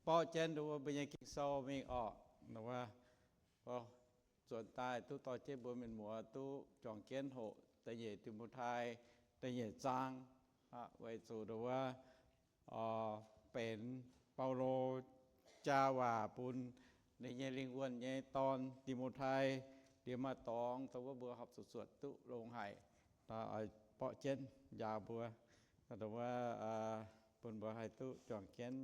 borqv jienv nduov mbuo nyei Ging-Sou mingh orqc. Nduov, nzuonx daaih duqv dorh jienv mbuo mienh muoz duqv juangc jienv hoqc da'nyeic Ti^mo^tai da'nyeic zaang, weic zuqc nduov benx Baulo jaa waac bun ninh nyei lingh wuonh nyei dorn, Ti^mo^tai, ndie maaih dorngx dongh wuov mbuo horpc zuqc zuotc duqv longx haic. Oix borqv jienv njaaux mbuo, nduov, bun mbuo haih duqv juangc jienv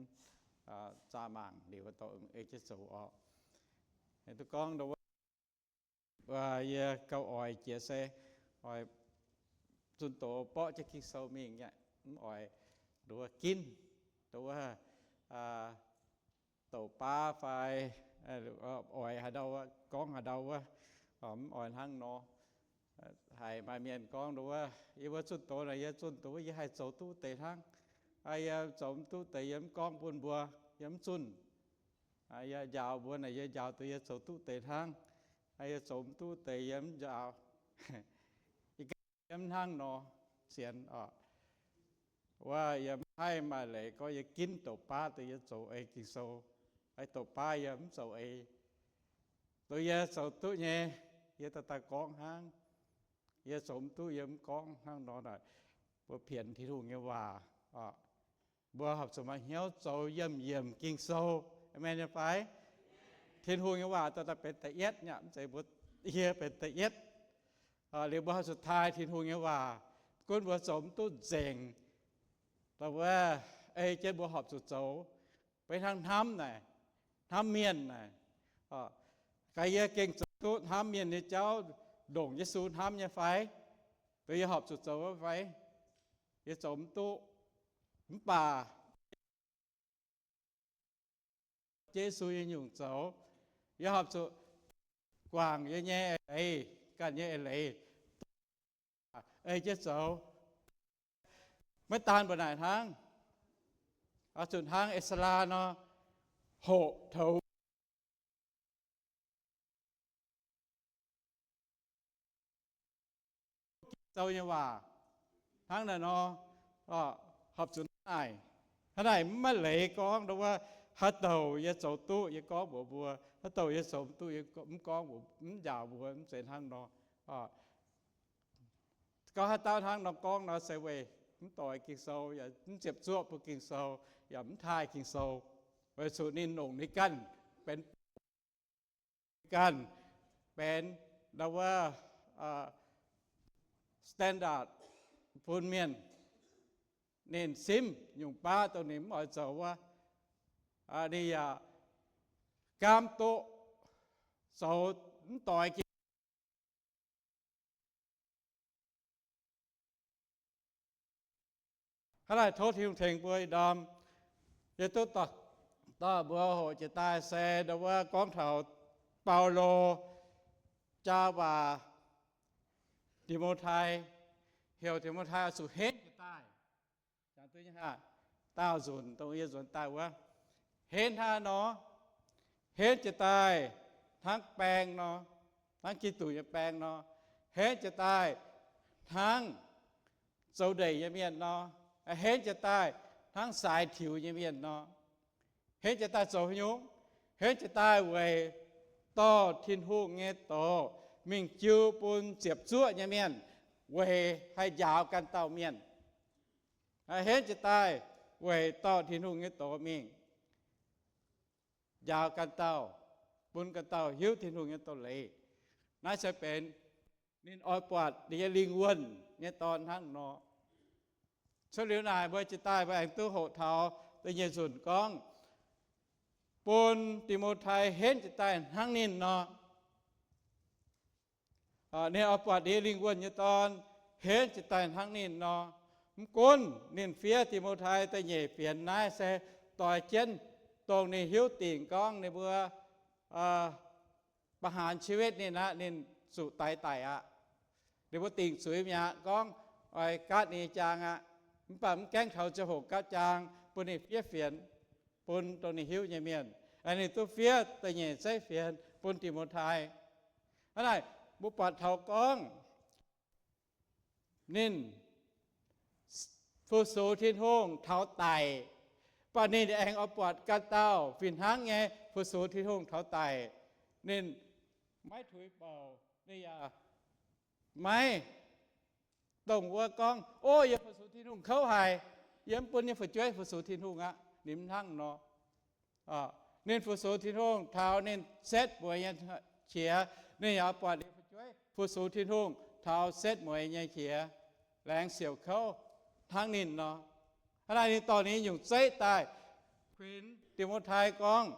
zaah mangc liuz dorh ei jienv zoux orqc. Duqv gorngv nduov, yie gauh oix jiex se oix zunh doz borqv jienv Ging-Sou mingh, mv oix nduov ginv, nduov, douc baav fai oix haaix ndau, gorngv haaix ndau wuov, mv oix hnangv nor. Haiz maaih mienh gorngv nduov, yie mbuo zunh doz naaic, yie zunh doz yie haih zoux duqv deix hnangv. Yie zoux mv duqv deix yie mv gorngv bun mbuo, yie mv zunh. Yie njaaux mbuo naaic, yie njaaux duqv yie zoux duqv deix hnangv. Yie zoux mv duqv deix yie mv njaaux. Yie ganh yie mv hnangv nor sienx orqc. Wuov yie mv haih maaih leiz gorngv yie ginv douc baav dongh yie zoux ei Ging-Sou. Ei douc baav yie mv zoux ei. Dongh yie zoux duqv nyei, yie daaih daaih gorngv hnangv. Yie zoux mv duqv yie mv gorngv hnangv nor naaic. Mbuo pienx Tin-Hungh nyei waac, mbuo horpc zuqc maaih hnyouv zoux yiemh yiemc Ging-Sou. Aamen nyei fai? Tin-Hungh nyei waac daaih daaih benx da'yietv nyei, mv zeiz mbuo, yie benx da'yietv. Liuz mbuo horpc zuqc taaih Tin-Hungh nyei waac. Gunv mbuo zoux mv duqv nzengc, dongh wuov ei jienv mbuo horpc zuqc zoux. Beiv hnangv hnamv naaic, hnamv mienh naaic, gaax yie gengh zoux duqv hnamv mienh nyei jauv, ndongc Yesu hnamv nyei fai? Dongh yie horpc zuqc zoux wuov fai? Yie zoux mv duqv. Mv baac Yesu nyei nyungc zoux, yie horpc zuqc guangc yie nyei eix leiz, ganh nyei eix leiz, ei jienv zoux. Maiv daan mbuo naaic hnangv, oix zuqc hnangv E^saa^laa nor, hoqc toux Ging-Sou nyei waac. Hnangv naaic nor, horpc zuqc hnangv naaic. Hnangv naaic mv maaih leiz gorngv nduov wuov, haaix douc yie zoux duqv yie gorngv mbuox mbuo, haaix douc yie zoux mv duqv yie mv gorngv, mv njaaux mbuo, mv zeiz hnangv nor. Gorngv haaix dauh hnangv nor gorngv nor se weic mv doix Ging-Sou, yaac mv ziepc zuoqv bun Ging-Sou, yaac mv taaih Ging-Sou, weic zuqc ninh longc ninh ganh benx, ganh benx nduov wuov standard bun mienh. Ninh simv nyungc baav dongh ninh mv oix zoux wuov, ninh yaac gaamv duqv zoux mv doix Ging-Sou. Hnangv naaic tov Tin-Hungh tengx mbuo ih ndorm. Yie duqv dorh mbuo hoqc jiex daaih se nduov wuov gorngv taux Baulo jaa waac Ti^mo^tai, heuc Ti^mo^tai oix zuqc henv jiex daaih. Daauh nzunc dongh yie nzuonx daaih wuov, henv hnangv nor, henv jiex daaih hnangv baeng nor, hnangv Giduc nyei baeng nor, henv jiex daaih hnangv zoux ndeic nyei mienh nor, henv jiex daaih hnangv saaix tiux nyei mienh nor. Henv jiex daaih zoux haaix nyungc? Henv jiex daaih weic dorh Tin-Hungh nyei doz mingh jiu bun ziepc zuoqv nyei mienh, weic haih njaaux ganh dauh mienh. Henv jiex daaih weic dorh Tin-Hungh nyei doz mingh njaaux ganh dauh, bun ganh dauh hiuv Tin-Hungh nyei doz-leiz. Naaiv se benx ninh oix buatc ninh nyei lingh wuonh nyei dorn hnangv nor. Cuotv liuz naaic mbuo jiex daaih mbuo aengx duqv hoqc taux da'nyeic nzunc gorngv, bun Ti^mo^tai henv jiex daaih hnangv ninh nor. Ninh oix buatc ninh nyei lingh wuonh nyei dorn henv jiex daaih hnangv ninh nor. Mv gunv ninh fiev Ti^mo^tai da'nyeic fienx naaiv se doix jienv dongh ninh hiuv dingc gorngv ninh mbuo ประหารชีวิต ninh aqv, ninh zuqc daix daic aqv. Ninh mbuo dingc zuiz mi'aqv, gorngv oix gaatv ninh nyei jaang aqv. Mv baac mv gaengh taux ziangh hoc gaatv jaang bun ninh fiev fienx bun dongh ninh hiuv nyei mienh. Ninh duqv fiev da'nyeic zeiv fienx bun Ti^mo^tai. Hnangv naaic mbuo buatc taux gorngv ninh fu-sux Tin-Hungh taux daic, Mv baac ninh aengx oix buatc ganh dauh fih hnangv nyei fu-sux Tin-Hungh taux daic. Ninh maiv tuix bouc, ninh yaac maiv dongh wuov gorngv, O, yie fu-sux Tin-Hungh kouv haic, yie mv bun yie fu'jueiv fu-sux Tin-Hungh aqv. Ninh mv hnangv nor. Ninh fu-sux Tin-Hungh taux ninh setv mueiz nyei qiex, ninh yaac buatc ninh fu'jueiv fu-sux Tin-Hungh taux setv mueiz nyei qiex, laengz siouc kouv hnangv ninh nor. Hnangv naaic ninh dorh ninh nyungc zeiv daaih kuinx Ti^mo^tai gorngv,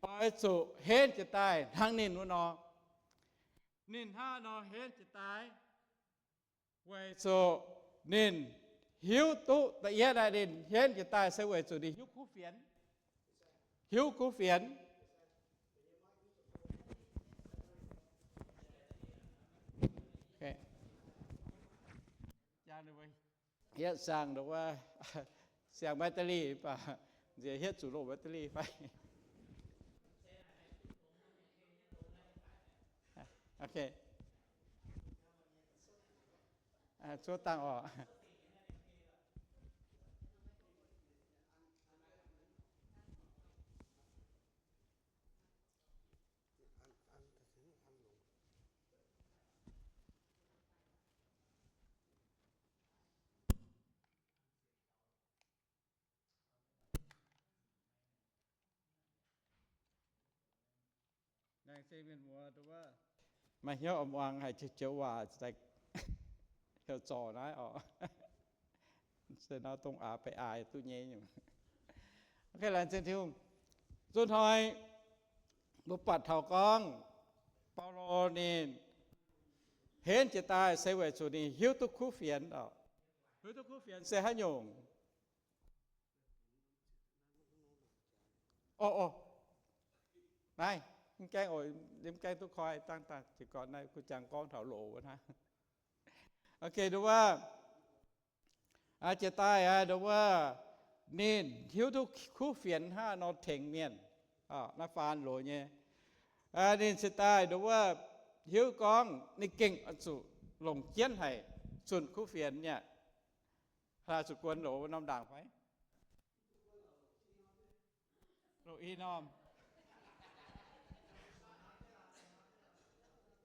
Oix zuqc henv jiez daaih hnangv ninh wuov nor. Ninh hnangv nor henv jiez daaih weic zuqc ninh hiuv duqv, da'yietv aeqv, ninh henv jiez daaih se weic zuqc ninh hiuv kuv fienx. Hiuv kuv fienx. Hietv siang-ndoqv wuov, siang-maiv da'lih, mv baac nziex hietv zuqc loz-maiv da'lih fai? Zuov dangh oc. Laengz zingh mienh muoz, maaih hnyouv muangx haic joux waac, heuc zorc naaiv oc. Se nor dongh aax beiv aaix duqv nyei nyungc. Laengz zingh Tin-Hungh. Zunh hnoi mbuo buatc taux gorngv Baulo ninh henv jiez daaih se weic zuqc ninh hiuv duqv kuv fienx oc. Hiuv duqv kuv fienx se haaix nyungc? O, o, naaiv, mv gaengh oc, mv gaengh duqv koi, dangh dangh jiez gorn naaiv kuv jangx gorngv taux loz wuov hnangv. Ok, nduov wuov, jiez daaih aqv, nduov wuov, ninh hiuv duqv kuv fienx hnangv nor tengx mienh. Naaiv faan loz nyei. Ninh cingx daaih nduov wuov, hiuv gorngv ninh gengh oix zuqc longc jienv haic zunh kuv fienx nyei. Zuqc guon loz norm ndaangc fai? Loz i norm.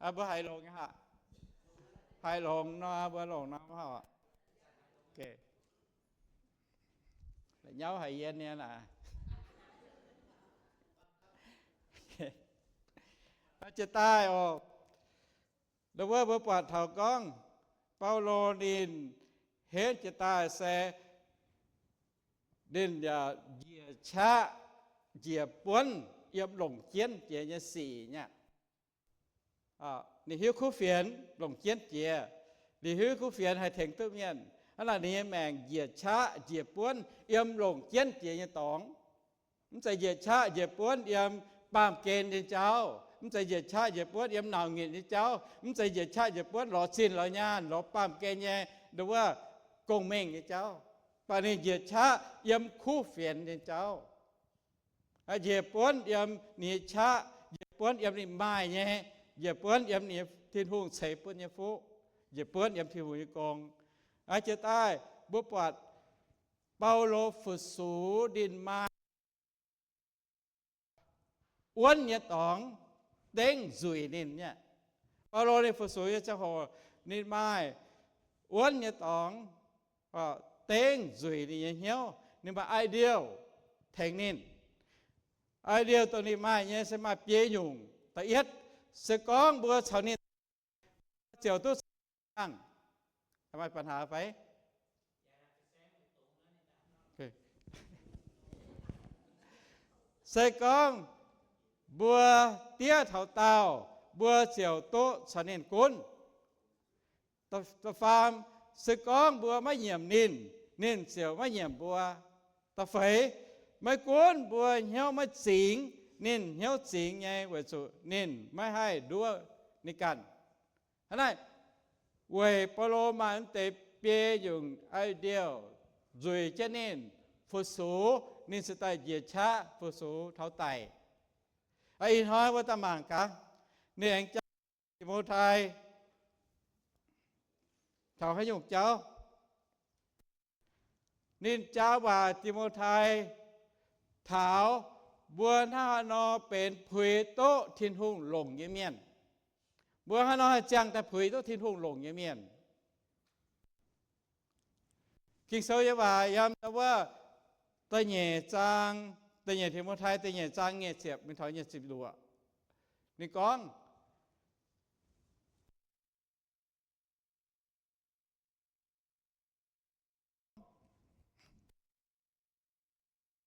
Mbuo haiz longx nyei haic. Haiz longx nor, mbuo longc norm haic. La'nyauv haic yie nyei naaic. Jiez daaih oc. Nduov wuov mbuo buatc taux gorngv Baulo ninh henv jiez daaih se ninh yaac njiec qaqv njiec buonv yiem longc jienv jiex nyei sic nyei. Ninh hiuv kuv fienx longc jienv jiex. Ninh hiuv kuv fienx haih tengx duqv mienh. Hnangv naaic ninh nyei maengc njiec qaqv njiec buonv yiem longc jienv jiex nyei dorngx. Mv zeiz njiec qaqv njiec buonv yiem baamh gen nyei jauv. Mv zeiz njiec qaqv njiec buonv yiem nauc nyitc nyei jauv. Mv zeiz njiec qaqv njiec buonv lorz zinh lorz nyaanh lorz baamh gen nyei nduov wuov gong-mengh nyei jauv. Mv baac ninh njiec qaqv yiem kuv fienx nyei jauv. Njiec buonv yiem ninh nyei qaqv, njiec buonv yiem ninh maaih nyei, njiec buonv yiem ninh Tin-Hungh ceix bun nyei fuqv, njiec buonv yiem Tin-Hungh nyei gong. Jiez daaih mbuo buatc Baulo fu-sux ninh maaih wuonv nyei dorngx dengv nzueic ninh nyei. Baulo ninh fu-sux nyei ziangh hoc ninh maaih wuonv nyei dorngx dengv nzueic ninh nyei hnyouv. Ninh maaih idea tengx ninh. Idea dongh ninh maaih nyei se maaih biei nyungc. Da'yietv, se gorngv mbuo caux ninh ziouc duqv caux ninh dangh, maaih ปัญหา fai? Se gorngv mbuo diev taux daauh, mbuo ziouc duqv caux ninh gunv. Da'faam, se gorngv mbuo maiv nyiemc ninh, ninh ziouc maiv nyiemc mbuo. Da'feix, maiv gunv mbuo hnyouv maiv zingx, ninh hnyouv zingx nyei weic zuqc ninh maiv haih nduov ninh ganh. Hnangv naaic, weic Baulo maaih wuov deix biei nyungc idea nzueic jienv ninh, fu-sux ninh cingx daaih njiec qaqv fu-sux taux daic. Ih hnoi mbuo daaih mangc gaax, ninh aengx jangx Ti^mo^tai taux haaix nyungc jauv. Ninh jaa waac Ti^mo^tai taux mbuo hnangv haaix nor benx puix duqv Tin-Hungh longc nyei mienh. Mbuo hnangv haaix nor haih ziangh daaih puix duqv Tin-Hungh longc nyei mienh? Ging-Sou nyei waac yiem wuov da'nyeic zaang, da'nyeic Ti^mo^tai da'nyeic zaang nyic ziepc mingh taux nyic ziepc luoqc, ninh gorngv,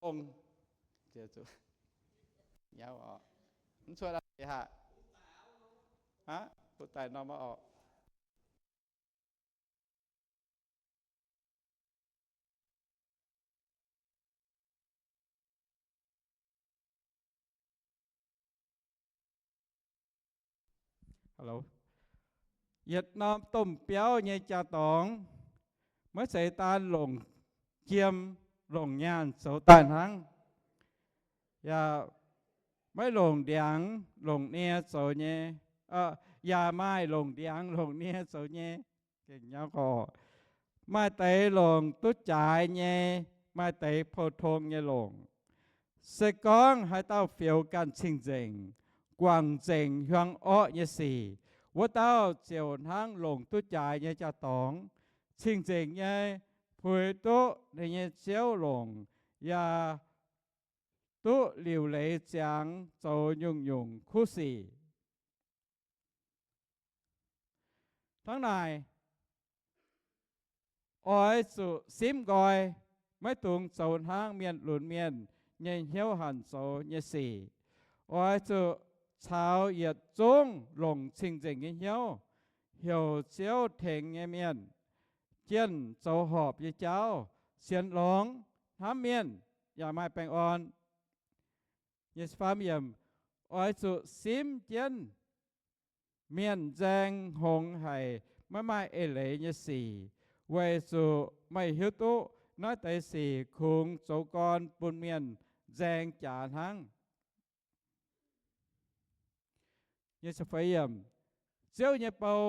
ong, mv cuotv daaih aqv, yietc norm domh biauv nyei jaa-dorngx, maiv zeiz daan longc jiem longc nyaanh zoux daaih hnangv. Yaac maiv longc ndiangx longc nie zoux nyei, yaac maaih longc ndiangx longc nie zoux nyei. Maaih deix longc duqv jaaix nyei, maaih deix pou-tong nyei longc. Se gorngv haaix dauh fioux ganh cing-nzengc, guangc nzengc hiuang orqv nyei sic, wuov dauh ziouc hnangv longc duqv jaaix nyei jaa-dorngx, cing-nzengc nyei puix duqv ninh nyei ziouv longc, yaac duqv liuc leiz ziangx zoux nyungc-nyungc kuv sic. Hnangv naaic, oix zuqc simv nqoi, maiv dungx zoux hnangv mienh lunx mienh nyei hnyouv hanc zoux nyei sic. Oix zuqc caux yietc zungv longc cing-nzengc nyei hnyouv heuc Ziouv tengx nyei mienh, jienh zoux horpc nyei jauv, sienx longx, hnamv mienh, yaac maaih baengh orn. Oix zuqc simv jienv mienh nzaeng hngongx haic, maiv maaih eix leiz nyei sic, weic zuqc meih hiuv duqv naaiv deix sic kungx zoux gorn bun mienh nzaeng jaax hnangv. Ziouv nyei bou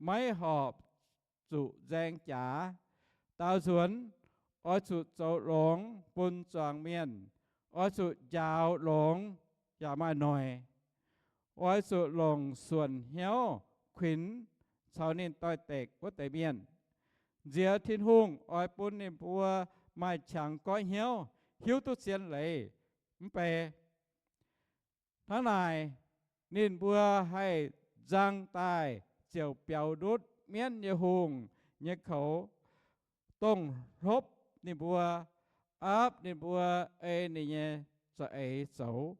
maiv horpc zuqc nzaeng jaax. Daaux nzuonx, oix zuqc zoux longx bun zuangx mienh. Oix zuqc njaaux longx yaac maaih noic. Oix zuqc longc suonc hnyouv kuinx caux ninh doix-dekc wuov deix mienh. Nziex Tin-Hungh oix bun ninh mbuo maaih qangx goiv hnyouv, hiuv duqv zien leiz, mv bei hnangv naaic, ninh mbuo haih nzang daaih ziouc biaux ndutv mienv nyei hungh nyei koux, dongh hlopv ninh mbuo, aapv ninh mbuo, ei ninh nyei za'eix zoux.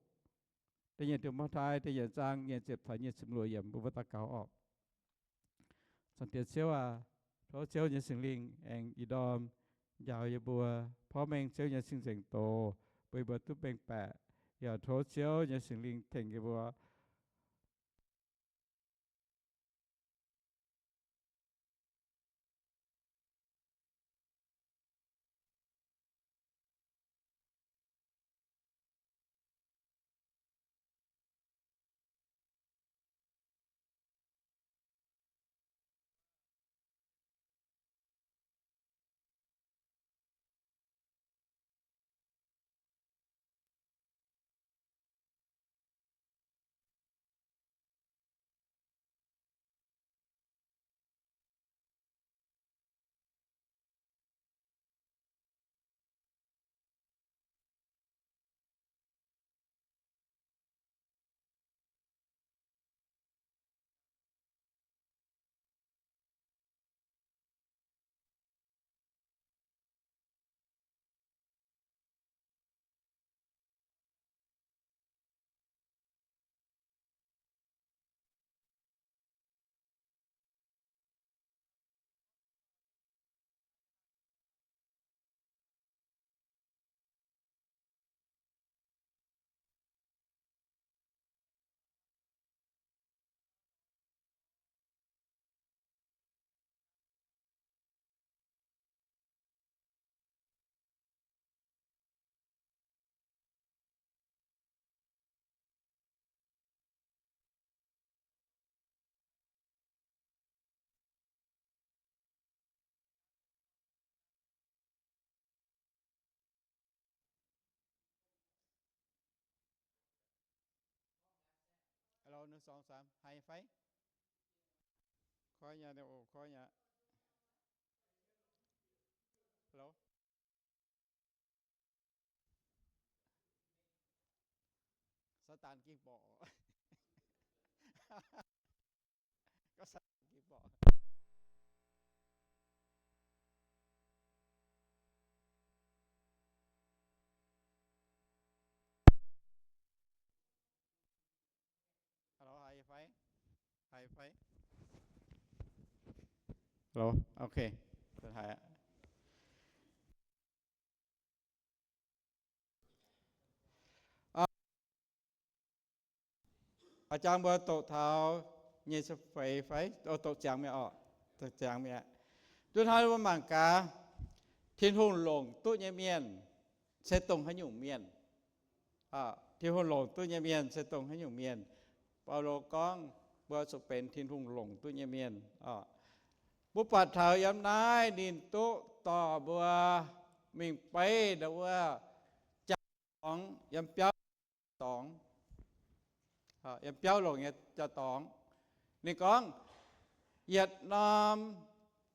Da'nyeic Ti^mo^tai da'nyeic zaang nyic ziepc taux nyic ziepc luoqc yiemc, mbuo daux gaux orqc. Zaangc Diex Ziouv aac, tov Ziouv nyei Singx Lingh aengx ih ndorm njaaux yie mbuo, porv mengh Ziouv nyei cing-nzengc doz bun yie mbuo duqv mengh baeqc. Yaac tov Ziouv nyei Singx Lingh tengx yie mbuo Song sam haiz fai? Koi nyei, koi nyei. Hello. Satan ging borqc. Có Satan ging borqc. Hello, haiz fai? Haiz fai? Hello, ok. Haiz. A'jang mbuo doqc taux nyei feix fai? Doqc ziangx mi'aqv oc. Doqc ziangx mi'aqv. Duqv hnoi mbuo mangc gaax, Tin-Hungh longc duqv nyei mienh se dongh haaix nyungc mienh? Tin-Hungh longc duqv nyei mienh se dongh haaix nyungc mienh? Baulo gorngv mbuo zuqc benx Tin-Hungh longc duqv nyei mienh. Mbuo buatc taux yiem naaiv ninh duqv dorh mbuo mingh beiv ndau wuov jaa-dorngx, yiem biauv dorngx, yiem biauv longc nyei jaa-dorngx. Ninh gorngv, yietc norm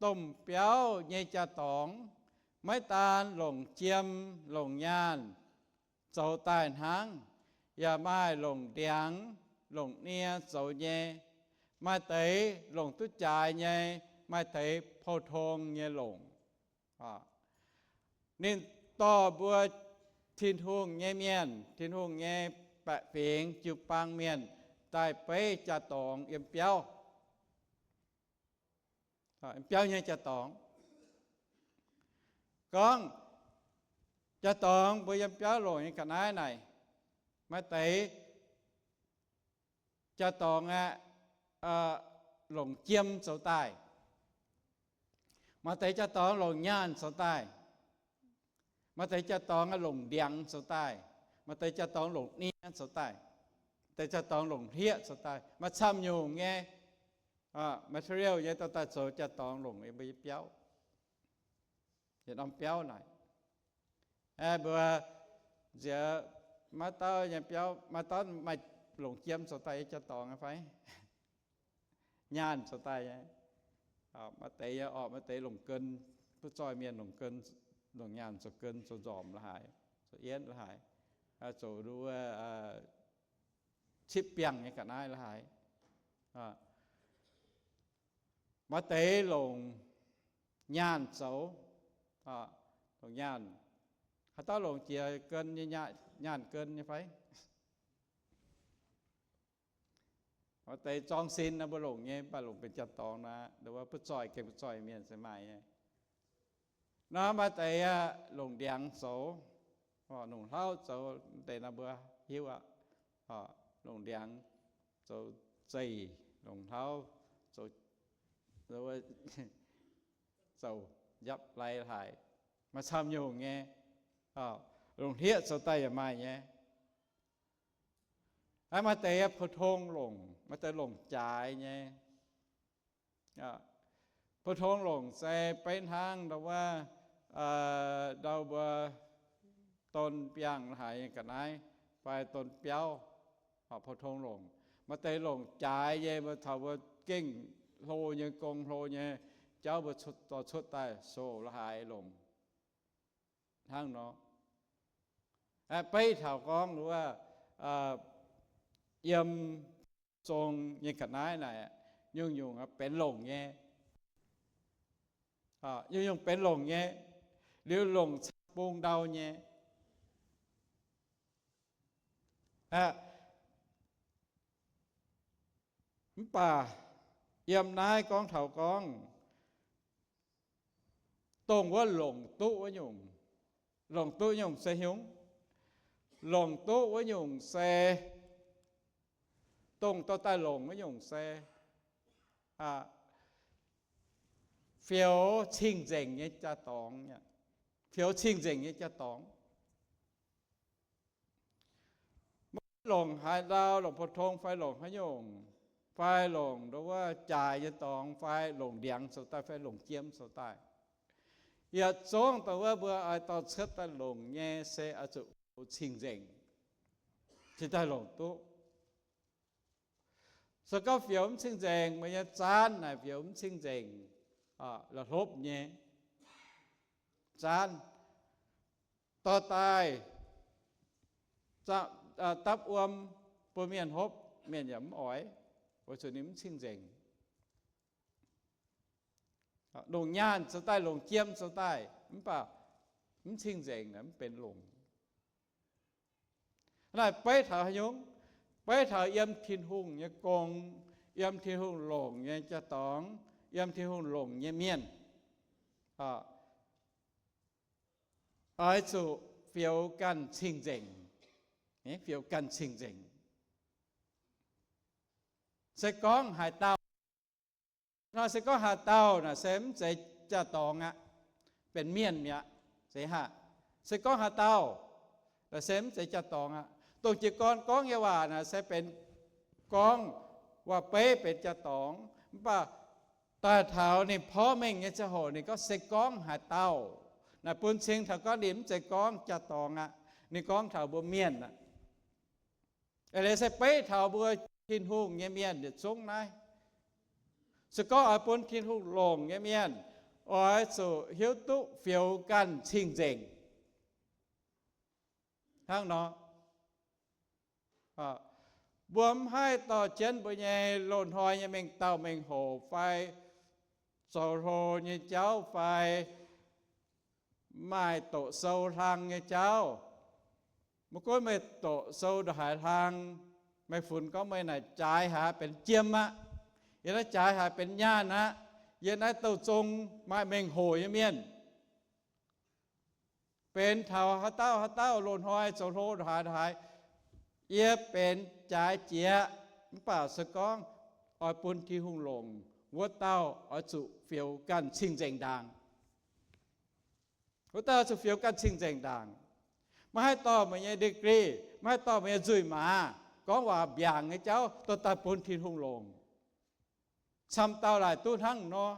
domh biauv nyei jaa-dorngx maiv daan longc jiem longc nyaanh zoux daaih hnangv, yaac maaih longc ndiangx longc nie zoux nyei. Maaih deix longc duqv jaaix nyei, maaih deix pou-tong nyei longc. Ninh dorh mbuo Tin-Hungh nyei mienh, Tin-Hungh nyei baeqc fingx jiu-baang mienh daaih beiv jaa-dorngx yiem biauv. Biauv nyei jaa-dorngx. Gorngv jaa-dorngx mbuo yiem biauv longc nyei ga'naaiv naaic, maaih deix jaa-dorngx aeqv, longc jiem zoux daaih. Maaih deix jaa-dorngx longc nyaanh zoux daaih. Maaih deix jaa-dorngx aeqv, longc ndiangx zoux daaih. Maaih deix jaa-dorngx longc nie zoux daaih. Deix jaa-dorngx longc hlieqv zoux daaih. Maaih camv nyungc nyei material nyei dorh daaih zoux jaa-dorngx longc yiem mbuo nyei biauv. Yietc norm biauv naaic, mbuo nziex maiv dauh nyei biauv, maiv dauh maaih longc jiem zoux daaih nyei jaa-dorngx fai? Nyaanh zoux daaih nyei. Maaih deix nyei orqc, maaih deix longc gen, butv zoih mienh longc gen, longc nyaanh zoux gen, zoux nzormc la'haaix, zoux yienv la'haaix, zoux nduov cipv biangh nyei ga'naaiv la'haaix. Maaih deix longc nyaanh zoux, longc nyaanh. Haaix dauh longc jiex gen nyei, nyaanh gen nyei fai? Maaih deix zorng sin nor mbuo longc nyei, mv baac longc benx jaa-dorngx nor, nduov butv zoih, gengh butv zoih mienh se maaih nyei. Nor maaih deix longc ndiangx zoux, longc hlauv zoux, deix nor mbuo hiuv aqv. Longc ndiangx zoux zeih, longc hlauv zoux, zoux njapv lai haic, maaih camv nyungc nyei. Longc hlieqv zoux daaih yaac maaih nyei. Aa, maaih deix pou-tong longc, maaih deix longc jaaix nyei. Pou-tong longc se beiv hnangv ndau wuov, ndau mbuo don biangh haic nyei ga'naaiv fai don biauv, pou-tong longc. Maaih deix longc jaaix nyei, mbuo taux mbuo gengh hlo nyei, gong hlo nyei jauv mbuo dorh cuotv daaih soh la'haaix longc hnangv nor. Beiv taux gorngv wuov, yiem zong nyei ga'naaiv naaic, nyungc-nyungc benx longc nyei. Nyungc-nyungc benx longc nyei, liuz longc caux bung ndau nyei. Mv baac yiem naaiv gorngv taux gorngv dongh wuov longc duqv wuov nyungc, longc duqv nyungc se haaix nyungc? Longc duqv wuov nyungc se dongh dorh daaih longc wuov nyungc se fioux cing-nzengc nyei jaa-dorngx, fioux cing-nzengc nyei jaa-dorngx. Maiv longc haaix ndau, longc pou-tong fai longc haaix nyungc, fai longc ndau wuov jaaix nyei dorngx, fai longc ndiangx zoux daaih, fai longc jiem zoux daaih, yietc zungv dongh wuov mbuo oix dorh cuotv daaih longc nyei se oix zuqc fioux cing-nzengc cingx daaih longc duqv. Se gorngv fioux mv cing-nzengc, meih nyei zaanv naaic fioux mv cing-nzengc, la'hlopv nyei zaanv, dorh daaih dapv wuom bun mienh hopv, mienh yaac mv oix, weic zuqc ninh mv cing-nzengc. Longc nyaanh zoux daaih, longc jiem zoux daaih, mv baac mv cing-nzengc, mv benx longc. Naaiv beiv taux haaix nyungc? Beiv taux yiem Tin-Hungh nyei gong, yiem Tin-Hungh longc nyei jaa-dorngx, yiem Tin-Hungh longc nyei mienh, oix zuqc fioux ganh cing-nzengc. Fioux ganh cing-nzengc. Se gorngv haaix dauh, nor se gorngv haaix dauh naaic se mv zeiz jaa-dorngx aqv, benx mienh mi'aqv. Se haa, se gorngv haaix dauh naaic se mv zeiz jaa-dorngx aqv. Dongh jiez gorn gorngv nyei waac naaic se benx gorngv waac-beiv benx jaa-dorngx, mv baac daaih taux ninh porv mengh nyei ziangh hoc ninh gorngv se gorngv haaix dauh. Naaic bun cing taux gorngv ninh mv zeiz gorngv jaa-dorngx aqv, ninh gorngv taux mbuo mienh aqv. Eix leiz se beiv taux mbuo Tin-Hungh nyei mienh yietc zungv naaiv. Se gorngv oix bun Tin-Hungh longc nyei mienh, oix zuqc hiuv duqv fioux ganh cing-nzengc. Hnangv nor, mbuo mv haih dorh jienv mbuo nyei loz-hnoi nyei mengh dauh mengh hoc fai zoux hlo nyei jauv fai maaih doqc sou hlang nyei jauv. Maiv gunv meih doqc sou ndongc haaix hlang, meih funx gorngv meih naaic jaaix haic benx jiem aqv, yie naaiv jaaix haic benx nyaanh aqv, yie naaiv douh zong maaih mengh hoc nyei mienh, benx taux haaix dauh haaix dauh loz-hnoi zoux hlo ndongc haaix ndongc haaix, yie benx jaaix jiex. Mv baac se gorngv oix bun Tin-Hungh longc, wuov dauh oix zuqc fioux ganh cing-nzengc ndaangc. Wuov dauh zuqc fioux ganh cing-nzengc ndaangc. Maiv haih dorh meih nyei degree, maiv haih dorh meih nyei nzuih maaz, gorngv waac mbiaangc nyei jauv dorh daaih bun Tin-Hungh longc. Camv dauh laaic duqv hnangv nor.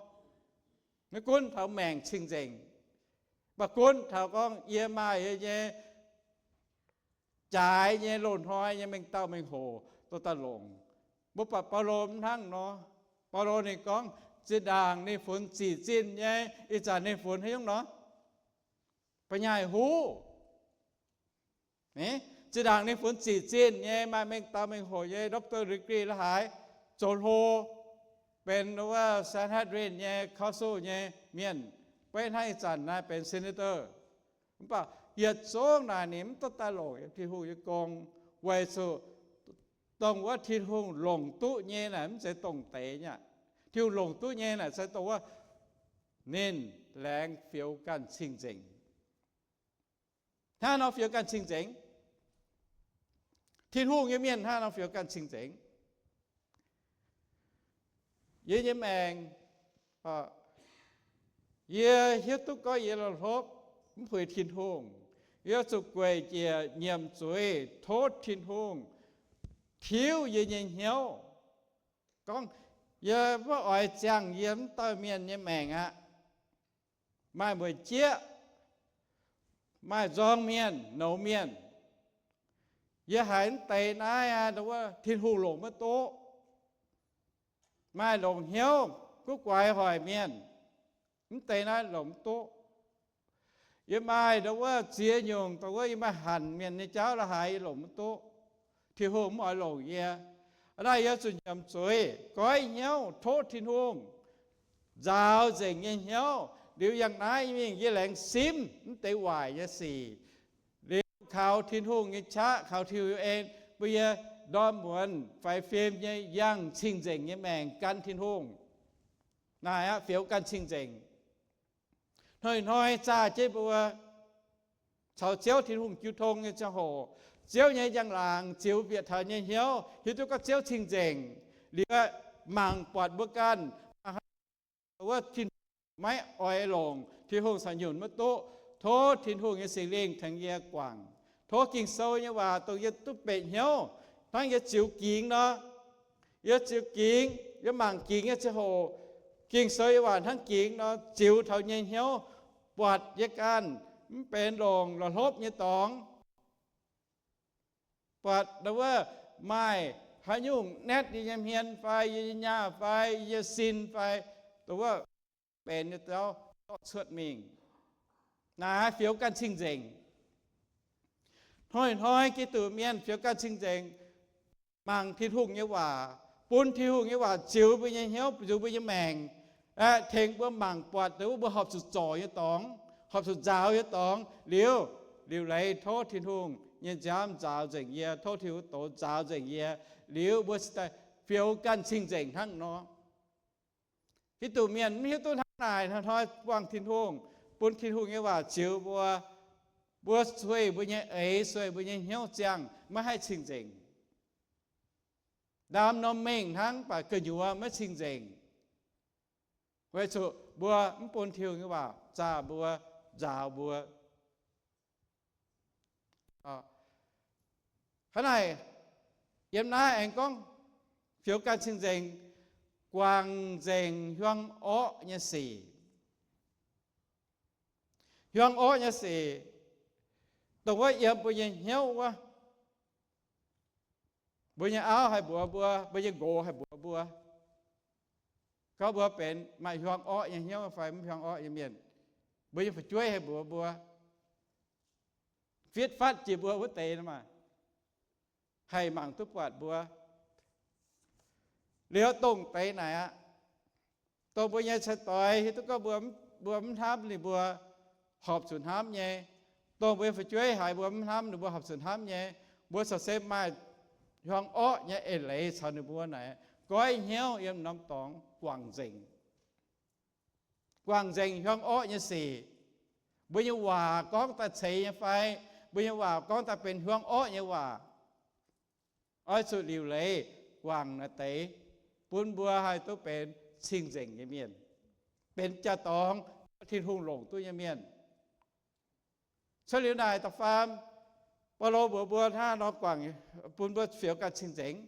Maiv gunv taux maengc cing-nzengc, mv baac gunv taux gorngv yie maaih yie nyei jaaix nyei loz-hnoi nyei mengh dauh mengh hoc dorh daaih longc. Mbuo buatc Baulo mv hnangv nor. Baulo ninh gorngv zinh ndaangc ninh funx zic zinh nyei, ih zanc ninh funx haaix nyungc nor? Ba'nyaaic huv. Zinh ndaangc ninh funx zic zinh nyei, maaih mengh dauh mengh hoc nyei doctor degree la'haaix, zoux hlo, benx wuov Sanhedrin nyei council nyei mienh, beiv hnangv ih zanc naaiv benx senator. Mv baac yietc zungv naaic ninh mv dorh daaih longc yiem Tin-Hungh nyei gong, weic zuqc dongh wuov Tin-Hungh longc duqv nyei naaic mv zeiz dongh deix nyei aqv. Tin-Hungh longc duqv nyei naaic se dongh wuov ninh laengz fioux ganh cing-nzengc. Hnangv nor fioux ganh cing-nzengc. Tin-Hungh nyei mienh hnangv nor fioux ganh cing-nzengc. Yie nyei maengc, yie hiuv duqv gorngv yie la'hlopv, mv puix Tin-Hungh. Yie zuqc gueic njiec nyiemc zuiz tov Tin-Hungh tiuv yie nyei hnyouv. Gorngv yie maiv oix ziangh yie wuov dauh mienh nyei maengc aqv. Maaih mueic jieqv, maaih nzorng mienh, nouz mienh. Yie haiz mv deix naaiv aqv, wuov Tin-Hungh longc maiv duqv. Maaih longc hnyouv guv guaix hoic mienh, mv deix naaiv longc mv duqv. Yie maaih ndau wuov ziex nyungc, ndau wuov yie maaih hanc mienh nyei jauv la'haaix yie longc mv duqv. Tin-Hungh mv oix longc yie. Aa naaiv yie zuqc nyiemc zuiz, goiv hnyouv tov Tin-Hungh nzaaux nzengc nyei hnyouv. Liuz yangh naaiv mingh yie laengz simv mv deix waaic nyei sic. Liuz kaux Tin-Hungh nyei qaqv, kaux Tin-Hungh nyei en, bun yie ndorm muonz faix fim nyei yangh cing-nzengc nyei maengc gan Tin-Hungh. Naaic aqv, fioux ganh cing-nzengc. Hnoi-hnoi zaah jienv mbuo caux Ziouv Tin-Hungh jiu tong nyei ziangh hoc, Ziouv nyei njang-laangc ziux bieqc taux nyei hnyouv, hiuv duqv gorngv Ziouv cing-nzengc, liuz mangc buatc mbuo ganh wuov Tin-Hungh maiv oix longc, Tin-Hungh caux nyunc maiv duqv. Tov Tin-Hungh nyei Singx Lingh tengx yie guangc. Tov Ging-Sou nyei waac dongh yie duqv mbenc hnyouv hnangv yie ziux gingx nor. Yie ziux gingx, yie mangc gingx nyei ziangh hoc, Ging-Sou nyei waac hnangv gingx nor ziux taux nyei hnyouv, buatc yie ganh mv benx longc la'hlopv nyei dorngx. Buatc ndau wuov maaih haaix nyungc naetv yie nyei hmien fai yie nyei nyaah fai yie nyei sin fai dongh wuov benx nyei jauv zorqv cuotv mingh. Naaiv fioux ganh cing-nzengc. Hnoi-hnoi Giduc mienh fioux ganh cing-nzengc, mangc Tin-Hungh nyei waac, bun Tin-Hungh nyei waac ziux mbuo nyei hnyouv, ziux mbuo nyei maengc, aeqv, tengx mbuo mangc buatc dongh wuov mbuo horpc zuqc zorc nyei dorngx, horpc zuqc nzaaux nyei dorngx liuz, liuc leiz tov Tin-Hungh nyei nziaamv nzaaux nzengc yie, tov Tin-Hungh douz nzaaux nzengc yie, liuz mbuo cingx daaih fioux ganh cing-nzengc hnangv nor. Giduc mienh mv hiuv duqv hnangv naaic, hnoi-hnoi buangh Tin-Hungh, bun Tin-Hungh nyei waac ziux mbuo, mbuo sueih mbuo nyei eix, sueih mbuo nyei hnyouv ziangh maiv haih cing-nzengc. Ndaam norm mengh hnangv baac gu'nyuoz maiv cing-nzengc, weic zuqc mbuo mv bun Tin-Hungh nyei waac zaah mbuo, nzaaux mbuo. Hnangv naaic, yiem naaiv aengx gorngv fioux ganh cing-nzengc, guangc nzengc hiuang orqv nyei sic. Hiuang orqv nyei sic, dongh wuov yiem mbuo nyei hnyouv wuov. Mbuo nyei auv haih mbuox mbuo, mbuo nyei nqox haih mbuox mbuo, gorngv mbuo benx maaih hiuang orqv nyei hnyouv fai mv hiuang orqv nyei mienh. Mbuo nyei fu'jueiv haih mbuox mbuo, fitv fatv jiex mbuo wuov deix maah, haih mangc duqv buatc mbuo. Liuz dongh deix naaic aqv, dongh mbuo nyei cai-doix hiuv duqv gorngv mbuo, mbuo mv hnamv ninh mbuo horpc zuqc hnamv nyei, dongh mbuo nyei fu'jueiv haiz mbuo mv hnamv ninh mbuo horpc zuqc hnamv nyei, mbuo corc se maaih hiuang orqv nyei eix leiz caux ninh mbuo naaic, goiv hnyouv yiem norm dorngx guangc nzengc. Guangc nzengc hiuang orqv nyei sic. Mbuo nyei waac gorngv daaih ceix nyei fai, mbuo nyei waac gorngv daaih benx hiuang orqv nyei waac, oix zuqc liuc leiz guangc naaiv deix, bun mbuo haih duqv benx cing-nzengc nyei mienh, benx jaa-dorngx Tin-Hungh longc duqv nyei mienh. Cuotv liuz naaic da'faam, Baulo mbuox mbuo hnangv nor guangc, bun mbuo fioux ganh cing-nzengc.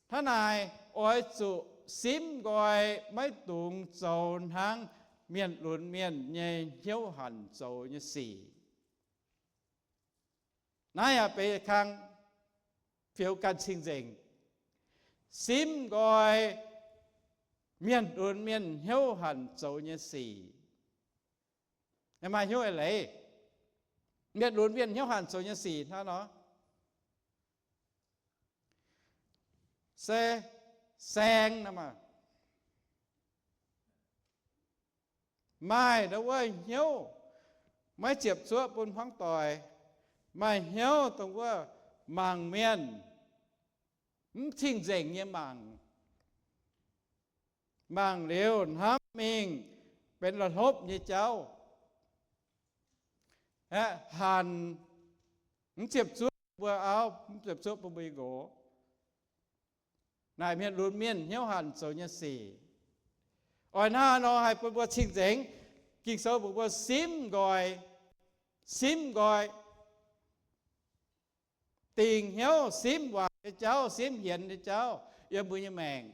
Hnangv naaic, oix zuqc simv nqoi, maiv dungx zoux hnangv mienh lunx mienh nyei hnyouv hanc zoux nyei sic. Naaiv yaac benx kang fioux ganh cing-nzengc, simv nqoi mienh lunx mienh hnyouv hanc zoux nyei sic. Maaih hnyouv eix leiz, mienh lunx mienh hnyouv hanc zoux nyei sic hnangv nor, se saeng nor maah, maaih ndau wuov hnyouv maiv ziepc zuoqv bun hmuangv doic, maaih hnyouv dongh wuov mangc mienh, mv cing-nzengc nyei mangc. Mangc liuz hnamv mingh benx la'hlopv nyei jauv, aeqv, hanc, mv ziepc zuoqv mbuo auv, mv ziepc zuoqv bun mbuo nyei nqox. Naaic mienh lunx mienh hnyouv hanc zoux nyei sic. Oix hnangv nor haih bun mbuo cing-nzengc, Ging-Sou mbuox mbuo simv nqoi, simv nqoi, dingc hnyouv simv waaic nyei jauv, simv hienx nyei jauv yiem mbuo nyei maengc.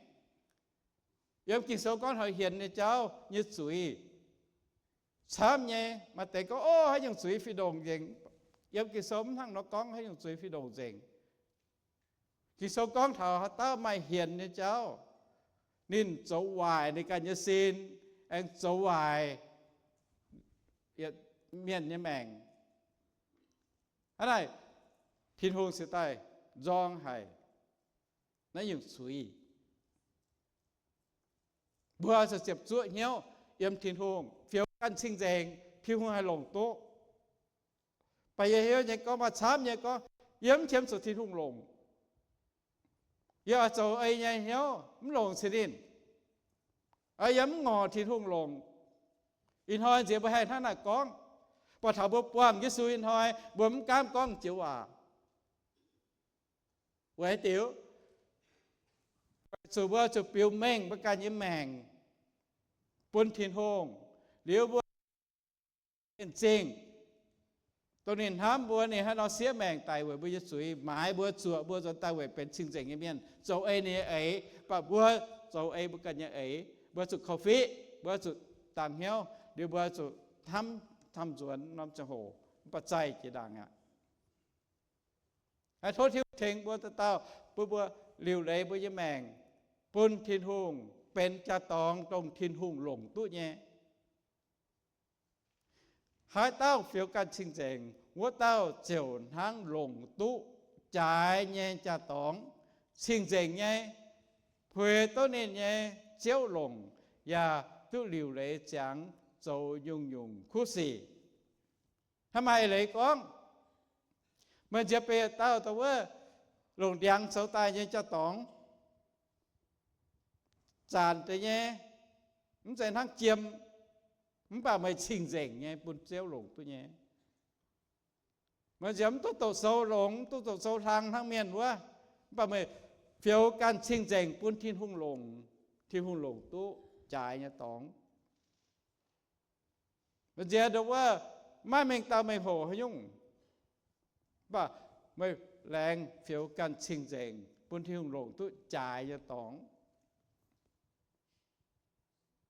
Yiem Ging-Sou gorngv taux hienx nyei jauv nyei zuiz camv nyei. Maaih deix gorngv, Ov, haaix nyungc zuiz fih ndongc nzengc? Yiem Ging-Sou mv hnangv nor gorngv haaix nyungc zuiz fih ndongc nzengc. Ging-Sou gorngv taux haaix dauh maaih hienx nyei jauv, ninh zoux waaic ninh ganh nyei sin, aengx zoux waaic mienh nyei maengc. Hnangv naaic, Tin-Hungh cingx daaih nzorng haic naaiv nyungc zuiz. Mbuo zuqc ziepc zuoqv hnyouv yiem Tin-Hungh, fioux ganh cing-nzengc, Tin-Hungh haih longc duqv. Baac yie hiuv nyei gorngv maaih camv nyei gorngv, yie mv qiemx zuqc Tin-Hungh longc. Yie oix zoux ei nyei hnyouv mv longc cin ninh. Yie mv ngorc Tin-Hungh longc. Ih hnoi nziex mbuo haih hnangv naaic gorngv, baac taux mbuo buangh Yesu ih hnoi, mbuo mv gaamv gorngv joux waac. Weic haaix diuc? Weic zuqc mbuo zuqc biux mengh mbuo ganh nyei maengc bun Tin-Hungh, liuz mbuo en zingh dongh ninh hnamv mbuo, ninh haaix nor siev maengc daic weic mbuo nyei zuiz, maaiz mbuo, zuoqc mbuo nzuonx daaih weic benx cing-nzengc nyei mienh, zoux ei ninh nyei eix. Baac mbuo zoux ei mbuo ganh nyei eix, mbuo zuqc korv-fiqv, mbuo zuqc dangx hnyouv, liuz mbuo zuqc hnamv camv nzuonx norm ziangh hoc, mv baac zaih jiex ndaangc aqv. Tov Tin-Hungh tengx mbuo dauh dauh, bun mbuo liuc leiz mbuo nyei maengc bun Tin-Hungh benx jaa-dorngx dongh Tin-Hungh longc duqv nyei. Haaix dauh fioux ganh cing-nzengc, wuov dauh ziouc hnangv longc duqv jaaix nyei jaa-dorngx, cing-nzengc nyei, puix duqv ninh nyei Ziouv longc, yaac duqv liuc leiz ziangx zoux nyungc-nyungc kuv sic. Hnangv maaih eix leiz gorngv, meih nziex beiv yietc dauh dongh wuov longc ndiangx zoux daaih nyei jaa-dorngx, zanc deix nyei, mv zeiz hnangv jiem, mv baac meih cing-nzengc nyei bun Ziouv longc duqv nyei. Meih nziex mv duqv doqc sou longx, mv duqv doqc sou hlang hnangv mienh wuov, mv baac meih fioux ganh cing-nzengc bun Tin-Hungh longc, Tin-Hungh longc duqv jaaix nyei dorngx. Meih nziex dongh wuov maiv mengh dauh mengh hoc haaix nyungc, mv baac meih laengz fioux ganh cing-nzengc bun Tin-Hungh longc duqv jaaix nyei dorngx.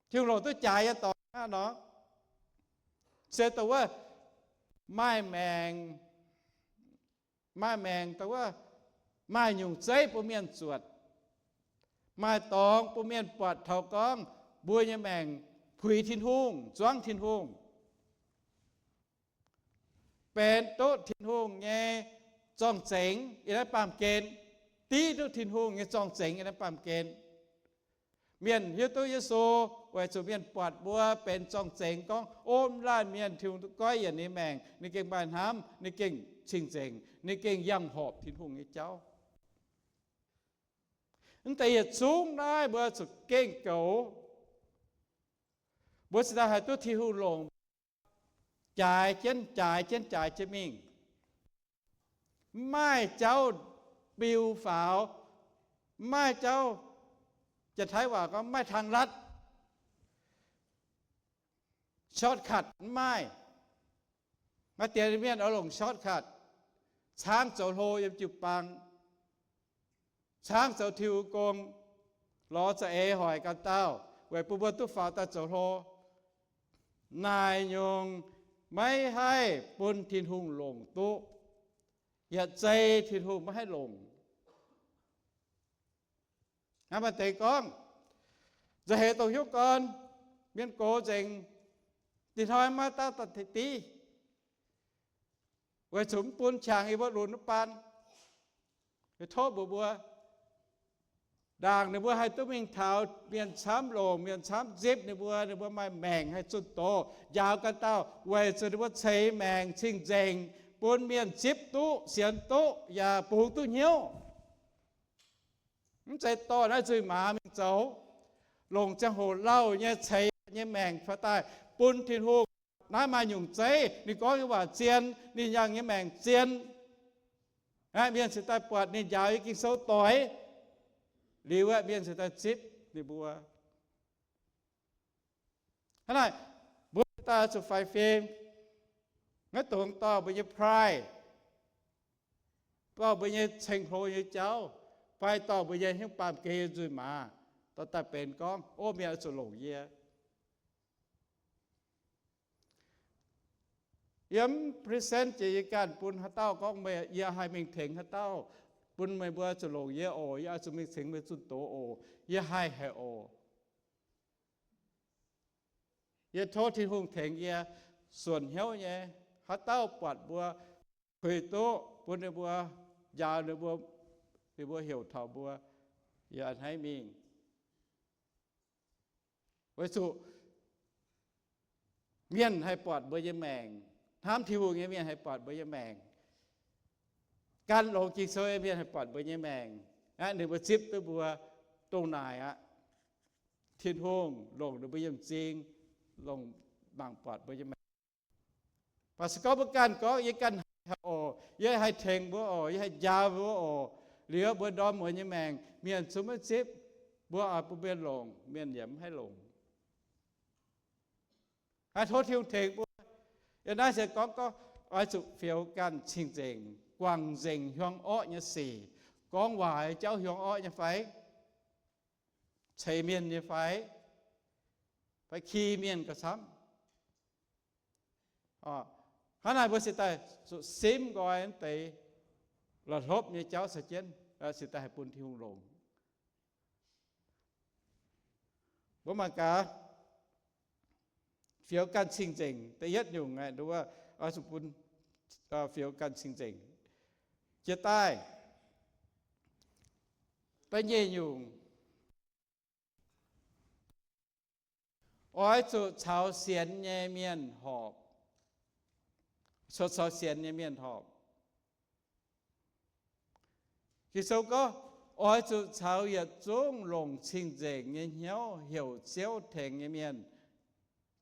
Tin-Hungh longc duqv jaaix nyei dorngx hnangv nor, se dongh wuov maaih maengc, maaih maengc dongh wuov maaih nyungc zeiv bun mienh zuotc, maaih dorngx bun mienh buatc taux gorngv mbuo nyei maengc puix Tin-Hungh, zuangv Tin-Hungh, benx duqv Tin-Hungh nyei zorng-zengx yiem naaiv baamh gen, div duqv Tin-Hungh nyei zorng-zengx yiem naaiv baamh gen. Mienh hiuv duqv Yesu weic zuqc mienh buatc mbuo benx zorng-zengx gorngv, o, mv laanh mienh Tin-Hungh duqv goiv yienc ninh maengc, ninh gengh maaih hnamv, ninh gengh cing-nzengc, ninh gengh yangh horpc Tin-Hungh nyei jauv. Mv deix yietc zungv naaiv mbuo zuqc gengh goux. Mbuo cingx daaih haih duqv Tin-Hungh longc, jaaix jienv jaaix jienv jaaix jienv mingh. Mv maaih jauv biu faaux, mv maaih jauv, Janx-Taiv waac gorngv mv maaih tang latv, shortcut mv maaih. Maaih deix mienh oix longc shortcut, caangv zoux hlo yiem jiu-baang, caangv zoux Tin-Hungh gong, lorz za'eix hoic ganh dauh weic bun mbuo duqv faaux daaih zoux hlo. Naaic nyungc maiv haih bun Tin-Hungh longc duqv. Yietc zei Tin-Hungh maiv haih longc. Hnangv maaih deix gorngv, nzauh heix dongh hnyouv gorn, mienh gox nzengc, dinh hnoi maiv daaih daaih div, weic zuqc mv bun qangx yie mbuo lunx mv baan. Tov mbuox mbuo, ndaangc ninh mbuo haih duqv mingh taux mienh camv longc, mienh camv nzipv ninh mbuo, ninh mbuo maaih maengc haih zunh doz njaaux ganh dauh, weic zuqc ninh mbuo ceix maengc cing-nzengc bun mienh zipv duqv, sienx duqv, yaac bungx duqv hnyouv. Mv zeiz dorh naaiv nzuih maaz mingh zoux, longc ziangh hoc lauh nyei ceix nyei maengc faaux daaih bun Tin-Hungh. Naaiv maaih nyungc zeiv, ninh gorngv nyei waac zien, ninh yangh nyei maengc zien. Aqv, mienh cingx daaih buatc ninh njaaux nyei Ging-Sou doix. Liuz aeqv, mienh cingx daaih zipv ninh mbuo. Hnangv naaic, mbuo daaih zuqc faix fim. Maiv dungx dorh mbuo nyei pride, dorh mbuo nyei ceng-hlo nyei jauv, fai dorh mbuo nyei hnyouv baamh gen nyei nzuih maaz, dorh daaih benx gorngv, o, mienh oix zuqc longc yie. Yie mv present jiex yie ganh bun haaix dauh gorngv meih, yie haih mingh tengx haaix dauh, bun meih mbuo zuqc longc yie oc, yie oix zuqc mingh tengx meih zunh doz oc, yie haih haic oc. Yie tov Tin-Hungh tengx yie suonc hnyouv nyei, haaix dauh buatc mbuo puix duqv bun ninh mbuo, njaaux ninh mbuo, ninh mbuo heuc taux mbuo, yie a'hneiv mingh. Weic zuqc mienh haih buatc mbuo nyei maengc, hnamv Tin-Hungh nyei mienh haih buatc mbuo nyei maengc, gan longx Ging-Sou nyei mienh haih buatc mbuo nyei maengc. Aqv, ninh mbuo zipv duqv mbuo dongh naaic aqv. Tin-Hungh longc ninh mbuo yiem m'zing, longc mangc buatc mbuo nyei maengc. Mv baac se gorngv mbuo ganh gorngv, yie ganh haih oc, yie haih tengx mbuo oc, yie haih njaaux mbuo oc, liuz mbuo ndorm muonz nyei maengc mienh zungv maiv zipv, mbuo oix bun mienh longc, mienh yaac mv haih longc. Aa, tov Tin-Hungh tengx mbuo. Yiem naaiv se gorngv, gorngv oix zuqc fioux ganh cing-nzengc, guangc nzengc hiuang orqv nyei sic, gorngv waaic jauv hiuang orqv nyei fai, ceix mienh nyei fai, fai ki mienh gauh camv. Hnangv naaic mbuo se daaih zuqc simv nqoi deix la'hlopv nyei jauv caux jienv. se daaih haih bun Tin-Hungh longc. Mbuo mangc gaax, fioux ganh cing-nzengc. Da'yietv nyungc, oix zuqc bun fioux ganh cing-nzengc. Jiex daaih, da'nyeic nyungc, oix zuqc caux sienx nyei mienh horpc. Caux sienx nyei mienh horpc. Ging-Sou gorngv, oix zuqc caux yietc zungv longc cing-nzengc nyei hnyouv heuc Ziouv tengx nyei mienh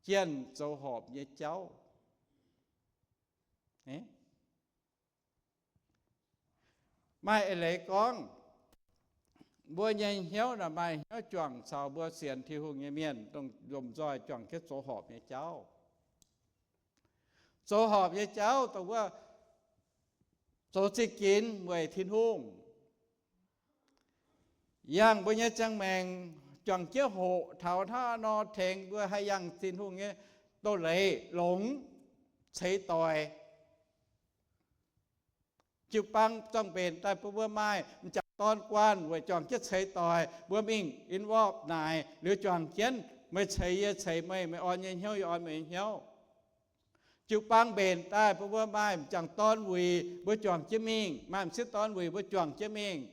jienh zoux horpc nyei jauv. Maaih eix leiz gorngv, mbuo nyei hnyouv naaic maaih hnyouv juangc caux mbuo sienx Tin-Hungh nyei mienh dongh lomh nzoih juangc jienv zoux horpc nyei jauv. Zoux horpc nyei jauv dongh wuov zoux za'gengh weic Tin-Hungh. Yangh mbuo nyei ziangh maengc juangc jienv hoqc taux hnangv nor tengx mbuo haih yangh Tin-Hungh nyei doz-leiz longx, ceix doic. Jiu-baang zorng-mbenc daaih bun mbuo maaih m'jangc dorn guanh weic juangc jienv ceix doic, mbuo mingh involve naaic liuz juangc jienv, meih ceix yie ceix meih, meih orn yie nyei hnyouv yie orn meih nyei hnyouv. Jiu-baang mbenc daaih bun mbuo maaih m'jangc dorn wuic mbuo juangc jienv mingh, maaih m'sieqv dorn wuic mbuo juangc jienv mingh,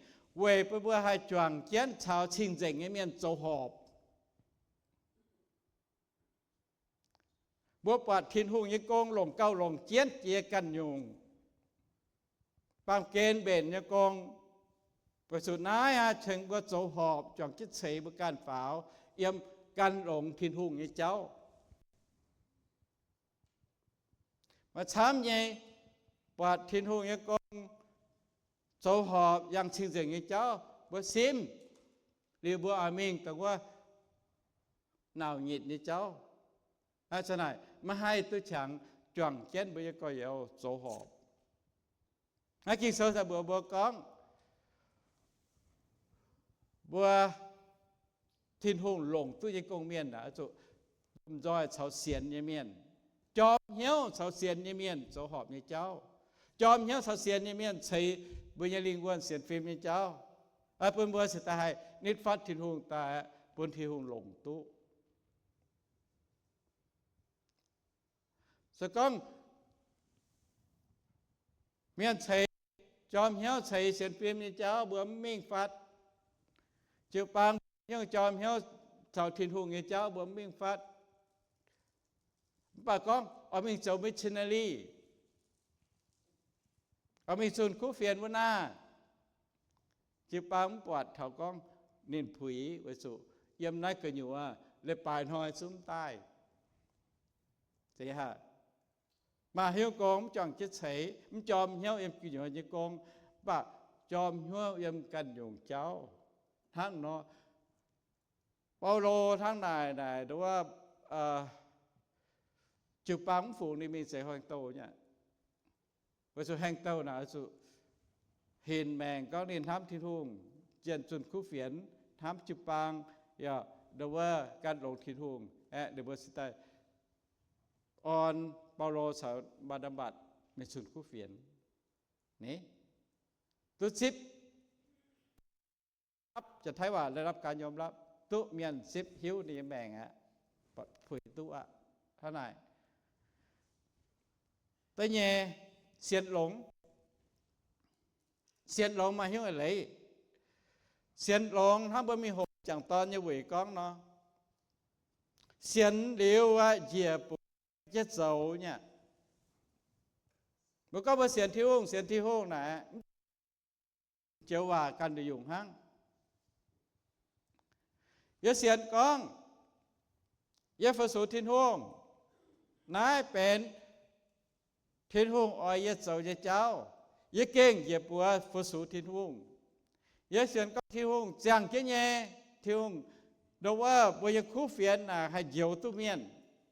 weic bun mbuo haih juangc jienv caux cing-nzengc nyei mienh zoux horpc. Mbuo buatc Tin-Hungh nyei gong longc gauh longc jienv jiex ganh nyungc. Baamh gen mbenc nyei gong, weic zuqc naaiv aqv tengx mbuo zoux horpc juangc jienv ceix mbuo ganh faaux yiem gan longx Tin-Hungh nyei jauv. Maaih camv nyei, buatc Tin-Hungh nyei gong zoux horpc yangh cing-nzengc nyei jauv, mbuo simv liuz mbuo oix mingh dongh wuov nauc nyitc nyei jauv. Aa, naaic maiv haih duqv qangx juangc jienv mbuo nyei gorx-youz zoux horpc. Naaiv Ging-Sou daaih mbuox mbuo gorngv, mbuo Tin-Hungh longc duqv nyei gong-mienh aah, zuqc lomh nzoih caux sienx nyei mienh, jorm hnyouv caux sienx nyei mienh zoux horpc nyei jauv, jorm hnyouv caux sienx nyei mienh ceix mbuo nyei lingh wuonh sienx fim nyei jauv, bun mbuo cingx daaih haih nitv fatv Tin-Hungh daaih bun Tin-Hungh longc duqv. Se gorngv mienh ceix, jorm hnyouv ceix sienx fim nyei jauv mbuo mv mingh fatv. Jiu-baang hnyouv jorm hnyouv caux Tin-Hungh nyei jauv mbuo mv mingh fatv. Mv baac gorngv oix mingh zoux missionary, oix mingh zunh kuv fienx wuov naaic, jiu-baang mv buatc taux gorngv ninh puix, weic zuqc yiem naaiv gu'nyuoz leiz-baaix hnoi zungv mv daaih. Maaih hnyouv gong mv juangc jienv ceix, mv jorm hnyouv yiem gu'nyuoz nyei gong, mv baac jorm hnyouv yiem ganh nyungc jauv. Hnangv nor, Baulo hnangv naaic naaic nduov, jiu-baang mv fungx ninh mingh zeix horngh douh nyei. Weic zuqc horngh douh naaic zuqc hinc maengc gorngv ninh hnamv Tin-Hungh, jienh zunh kuv fienx, hnamv jiu-baang, yaac nduov gan longx Tin-Hungh aeqv, ninh mbuo cingx daaih orn Baulo caux Mbaa^naa^mbatc mingh zunh kuv fienx. Ni, duqv zipv ได้รับการยอมรับ, duqv mienh zipv hiuv ninh nyei maengc aqv, puix duqv aqv. Hnangv naaic, da'nyeic, sienx longx. Sienx longx maaih hnyouv eix leiz. Sienx longx hnangv mbuo mingh hoqc m'jangc dorn nyei weic gorngv nor, sienx liuz aqv njiec buoz jienv zoux nyei aqv. Mbuo gorngv mbuo sienx Tin-Hungh, sienx Tin-Hungh naaic, joux waac ganh nduqc nyungc hnangv. Yie sienx gorngv yie fu-sux Tin-Hungh, naaiv benx Tin-Hungh oix yie zoux nyei jauv. Yie gengh njiec buoz fu-sux Tin-Hungh. Yie sienx gorngv Tin-Hungh ziangh jienv nyei. Tin-Hungh, ndoh wuov mbuo nyei kuv fienx naaic haih njoux duqv mienh.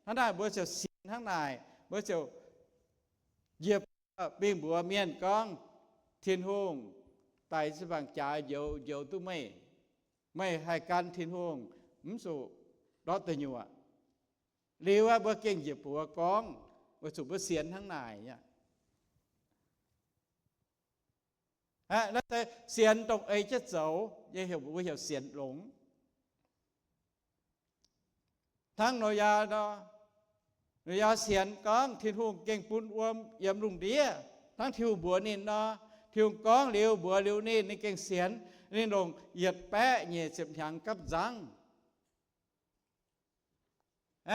Hnangv naaic mbuo ziouc sienx hnangv naaic, mbuo ziouc njiec buoz mingh mbuox mienh gorngv, Tin-Hungh daic ziepc nzaangc jaax njoux, njoux duqv meih. Meih haih gan Tin-Hungh, mv zuqc ndortv deic nyuoqc. Liuz aqv mbuo gengh njiec buoz gorngv, weic zuqc mbuo sienx hnangv naaic aqv. Aeqv, naaiv se sienx dongh ei jienv zoux nyei, heuc mbuo heuc sienx longx. Hnangv Noyaa nor, Noyaa sienx gorngv Tin-Hungh gengh bun wuom yiem lungh ndiev. Hnangv Tin-Hungh mbuox ninh nor, Tin-Hungh gorngv liuz, mbuox liuz ninh, ninh gengh sienx. Ninh longc yietc baeqv nyic ziepc hnyangx gapv nzangv.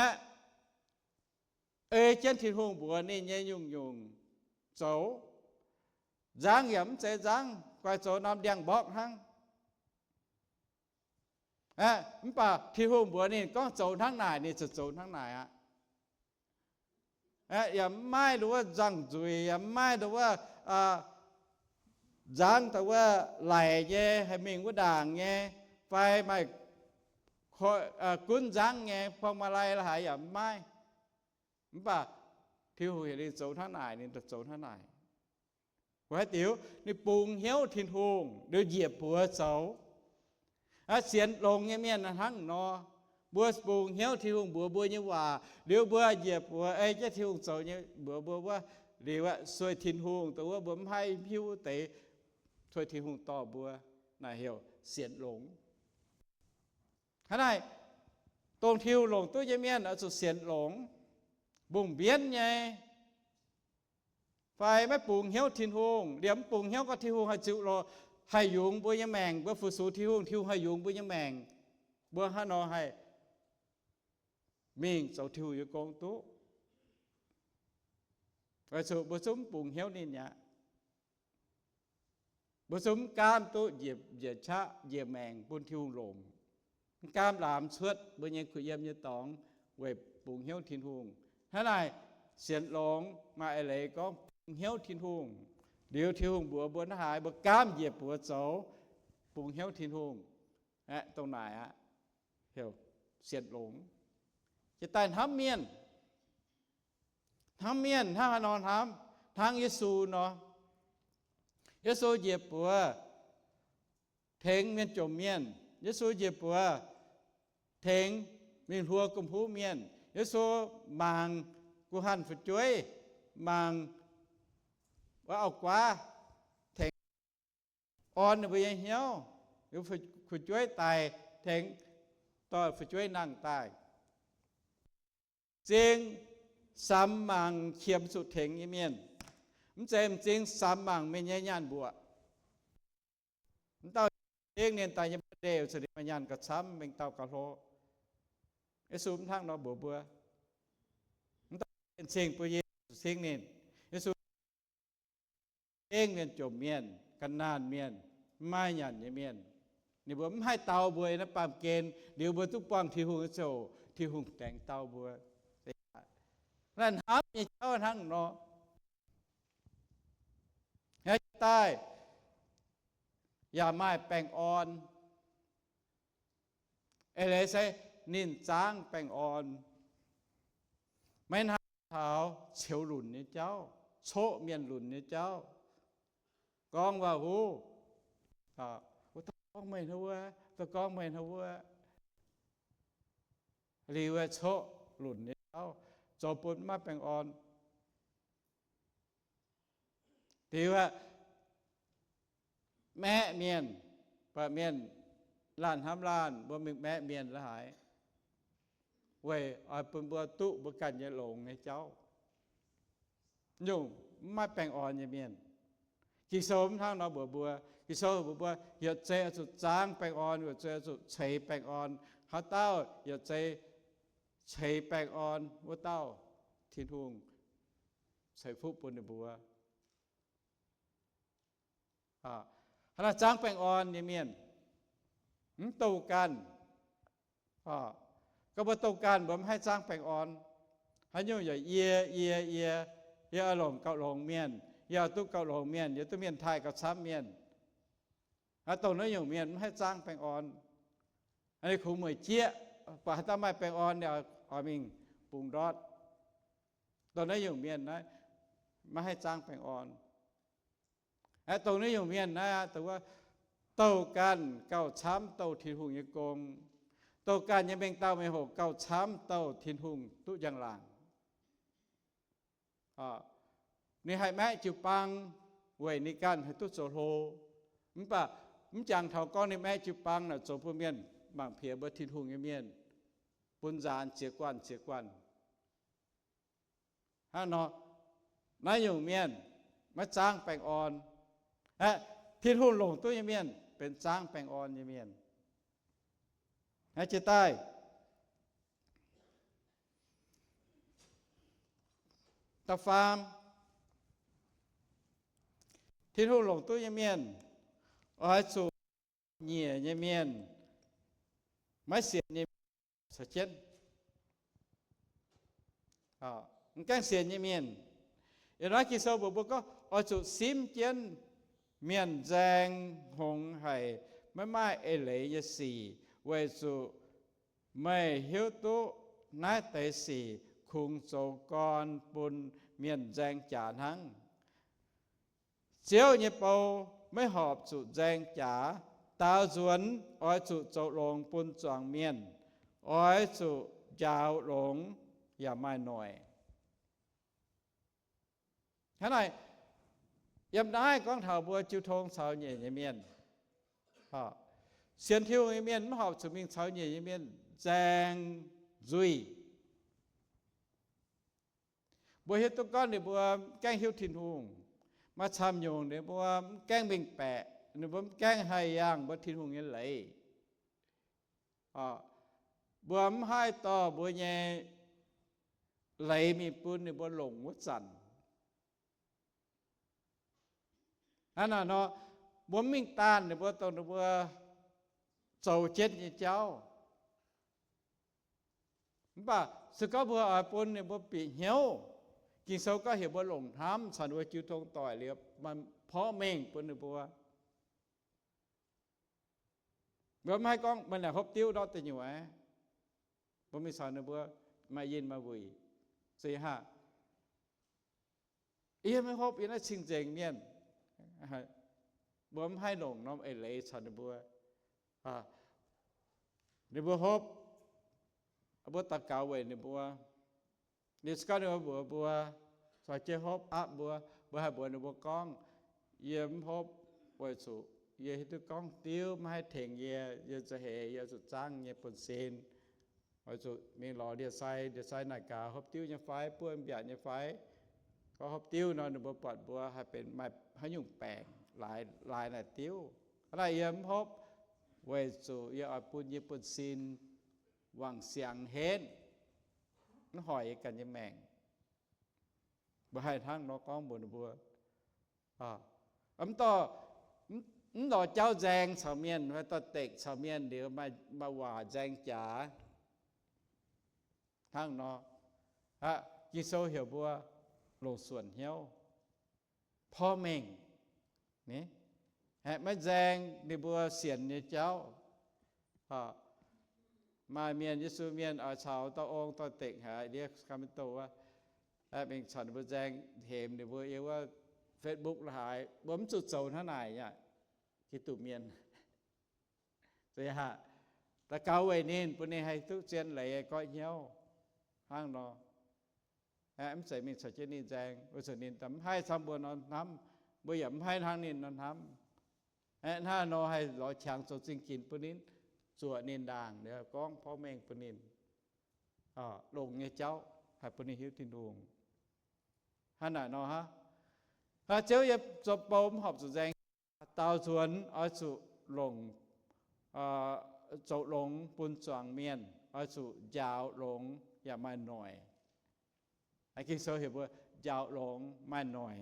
Aeqv, ei jienv Tin-Hungh mbuox ninh nyei nyungc-nyungc zoux. Nzangv yaac mv zeiz nzangv, guaix zoux norm ndiangx-mborqv hnangv. Aeqv, mv baac Tin-Hungh mbuox ninh gorngv zoux hnangv naaic, ninh ziouc zoux hnangv naaic aqv. Aeqv, yaac mv maaih nduov wuov nzangv-nzueic, yaac mv maaih nduov wuov nzangv dongh wuov laic nyei, haih mingh wuov ndaangc nyei, fai maaih gunv nzangv nyei, pong ma lai la'haaix yaac mv maaih. Mv baac Tin-Hungh heuc ninh zoux hnangv naaic, ninh daaih zoux hnangv naaic. Weic haaix diuc? Ninh bungx hnyouv Tin-Hungh liuz njiec buoz zoux. Sienx longx nyei mienh hnangv nor, mbuo bungx hnyouv Tin-Hungh mbuox mbuo nyei waac liuz, mbuo njiec buoz ei jienv Tin-Hungh zoux nyei mbuox mbuo wuov liuz, sueih Tin-Hungh dongh wuov mbuo mv haih hiuv wuov deix, sueih Tin-Hungh dorh mbuo, naaic heuc sienx longx. Hnangv naaic, dongh Tin-Hungh longc duqv nyei mienh oix zuqc sienx longx, mbungh mbienv nyei, fai maiv bungx hnyouv Tin-Hungh, liemh mv bungx hnyouv gorngv Tin-Hungh haih ziux loz, haih yungz mbuo nyei maengc, mbuo fu-sux Tin-Hungh, Tin-Hungh haih yungz mbuo nyei maengc, mbuo hnangv nor haih mingh zoux Tin-Hungh nyei gong duqv. Weic zuqc mbuo zungv mv bungx hnyouv ninh aqv. Mbuo zungv mv gaamv duqv njiec qaqv njiec maengc bun Tin-Hungh longc, mv gaamv laamx cuotv mbuo nyei kuh yiem nyei dorngx weic bungx hnyouv Tin-Hungh. Hnangv naaic, sienx longx maaih eix leiz gorngv bungx hnyouv Tin-Hungh liuz, Tin-Hungh mbuox mbuo naaiv haaix, mbuo gaamv njiec buoz zoux, bungx hnyouv Tin-Hungh. Aeqv, dongh naaic aqv, heuc sienx longx. Jiex daaih hnamv mienh, hnamv mienh hnangv haaix nor hnamv? Hnangv Yesu nor. Yesu njiec buoz tengx mienh jomc mienh. Yesu njiec buoz tengx mingh hluo gomh huv mienh. Yesu mangc guh hanh fu'jueiv, mangc wuov auv-guaav, tengx orn ninh mbuo nyei hnyouv. Fu'jueiv daic, tengx dorh fu'jueiv nangh daaih. M'zing samx mangc qiemx zuqc tengx nyei mienh. Mv zeiz m'zing samx mangc mienh nyei nyaanh mbuoqc. Mv dauh m'zing ninh daaih nyei birthday, zuqc ninh maaih nyaanh gauh camv, mingh dauh gauh hlo. Yesu mv hnangv nor mbuox mbuo. Mv dauh m'zing bun Yesu cing ninh. Yesu gengh mienh jomc mienh, ga'naanh mienh, mv maaih nyanc nyei mienh. Ninh mbuo mv haih dau mbuo yiem naaiv baamh gen. Liuz mbuo duqv buangh Tin-Hungh nyei ziouc, Tin-Hungh aengx dau mbuo. Naaiv hnamv nyei jauv hnangv nor. Hnangv daaih yaac maaih baengh orn. Eix leiz se ninh zaangv baengh orn. Maiv hnangv taux ceux lunc nyei jauv, coqv mienh lunc nyei jauv, gorngv waac-huv, wuov dauh gorngv meih hnangv wuov, wuov dauh gorngv meih hnangv wuov. Liuz coqv lunc nyei jauv zoux bun maiv baengh orn. Liuz aeqv, maeqv mienh, buatc mienh laanh hnamv laanh, mbuo mingh maeqv mienh la'haaix, weic oix bun mbuo duqv mbuo ganh nyei longx nyei jauv. Nyungc mv maaih baengh orn nyei mienh. Ging-Sou mv hnangv nor mbuox mbuo. Ging-Sou mbuox mbuo, yietc zei oix zuqc zaangv baengh orn, yietc zei oix zuqc ceix baengh orn. Haaix dauh yietc zei ceix baengh orn, wuov dauh Tin-Hungh ceix fuqv bun ninh mbuo. Hnangv naaiv zaangv baengh orn nyei mienh, mv douh ganh. Gorngv mbuo douh ganh, mbuo mv haih zaangv baengh orn. Haaix nyungc yaac yie, yie, yie, yie oix longc gauh longx mienh, yie oix duqv gauh longx mienh, yie duqv mienh taaih gauh camv mienh. Aa, dongh naaiv nyungc mienh mv haih zaangv baengh orn. Ninh kungx mueic jieqv, buatc haaix dauh maaih baengh orn, ninh oix mingh bungx ndortv. Dongh naaiv nyungc mienh naaiv maiv haih zaangv baengh orn. Aa, dongh naaiv nyungc mienh naaiv, douh ganh gauh camv douh Tin-Hungh nyei gong. Douh ganh nyei mengh dauh mengh hoc gauh camv douh Tin-Hungh duqv njang-laangc. Ninh haih maeqv jiu-baang, weic ninh ganh haih duqv zoux hlo. Mv baac mv jangx taux gorngv ninh maeqv jiu-baang naaic zoux bun mienh mangc piex mbuo Tin-Hungh nyei mienh, bun nzaanx ziex guanh ziex guanh. Hnangv nor, naaiv nyungc mienh maiv zaangv baengh orn. Tin-Hungh longc duqv nyei mienh benx zaangv baengh orn nyei mienh. Naaiv jiex daaih, da'faam, Tin-Hungh longc duqv nyei mienh oix zuqc nyiec nyei mienh, maiv sienx nyei mienh caux jienv, mv gaengh sienx nyei mienh. Ih hnoi Ging-Sou mbuox mbuo gorngv oix zuqc simv jienv mienh nzaeng hngongx haic, maiv maaih eix leiz nyei sic, weic zuqc meih hiuv duqv naaiv deix sic kungx zoux gorn bun mienh nzaeng jaax hnangv. Ziouv nyei bou maiv horpc zuqc nzaeng jaax. Daaux nzuonx oix zuqc zoux longx bun zuangx mienh, oix zuqc njaaux longx yaac maaih noic. Hnangv naaic, yiem naaiv gorngv taux mbuo jiu tong caux nyiec nyei mienh. Sienx Tin-Hungh nyei mienh mv horpc zuqc mingh caux nyiec nyei mienh nzaeng nzuih. Mbuo hiuv duqv gorngv ninh mbuo mv gaengh hiuv Tin-Hungh, maaih camv nyungc ninh mbuo mv gaengh mengh baeqc, ninh mbuo mv gaengh haih yangh mbuo Tin-Hungh nyei leiz. Mbuo mv haih dorh mbuo nyei leiz mingh bun ninh mbuo longc wuov zanc. Hnangv naaic nor, mbuo mv mingh daanh ninh mbuo dongh ninh mbuo zoux jienv nyei jauv. Mv baac se gorngv mbuo oix bun ninh mbuo bieqc hnyouv, Ging-Sou gorngv heuc mbuo longc hnamv caux ninh mbuo jiu tong doic liuz, maaih porv mengh bun ninh mbuo. Mbuo mv haih gorngv meih naaic hopv diuv ndortv deic nyuoz, mbuo mingh caux ninh mbuo maaih yinh maaih wuic, se haac, yie maiv hopv yiem naaiv cing-nzengc mienh. Mbuo mv haih longc norm eix leiz caux ninh mbuo. Ninh mbuo hopv, mbuo daux gaux weic ninh mbuo. Ninh se gorngv ninh mbuo mbuox mbuo, caux jienv hopv aapv mbuo, mbuo haih mbuox ninh mbuo gorngv, yie mv hopv weic zuqc yie hiuv duqv gorngv diuv maiv haih tengx yie, yie za'heix yie zuqc zaangv nyei bun sin. Oix zuqc mingh lorz ndie-sai, ndie-sai naaic gaax hopv diuv nyei fai, buov mbiaatc nyei fai. Gorngv hopv diuv nor, ninh mbuo buatc mbuo haih benx maaih haaix nyungc baengc, laaix naaic diuv. Hnangv naaic yie mv hopv weic zuqc yie oix bun yie buonv-sin wangc siangx henv, mv hoic yie ganh nyei maengc. Mbuo haih hnangv nor gorngv mbuox ninh mbuo. Mv dorh, mv lorz jauv nzaeng caux mienh, fai dorh dekc caux mienh liuz maaih waac nzaeng jaax. Hnangv nor, Ging-Sou heuc mbuo longc suonc hnyouv, porv mengh, maiv nzaeng ninh mbuo sienx nyei jauv. Maaih mienh, Yesu mienh oix caux dauh ong dorh dekc haic, ndiev Sacramento wuov, mingh caux ninh mbuo nzaeng hemx ninh mbuo yiem wuov Facebook la'haaix, mbuo mv zuqc zoux hnangv naaic aqv. Giduc mienh, daux gaux weic ninh, bun ninh haih duqv zien leiz goiv hnyouv hnangv nor. Mv zeiz mingh caux jienv ninh nzaeng, weic zuqc ninh mv haih camv mbuo nor hnamv, mbuo yaac mv haih hnangv ninh nor hnamv. Hnangv nor haih lorz qangx zoux zingh ginx bun ninh, zuoqc ninh ndaangc, gorngv porv mengh bun ninh, longx nyei jauv haih bun ninh hiuv Tin-Hungh. Hnangv naaic nor hnangv. Ziouv nyei bou mv horpc zuqc nzaeng, daaux nzuonx oix zuqc longc, zoux longx bun zuangx mienh, oix zuqc njaaux longx yaac maaih noic. Ging-Sou heuc mbuo njaaux longx maaih noic.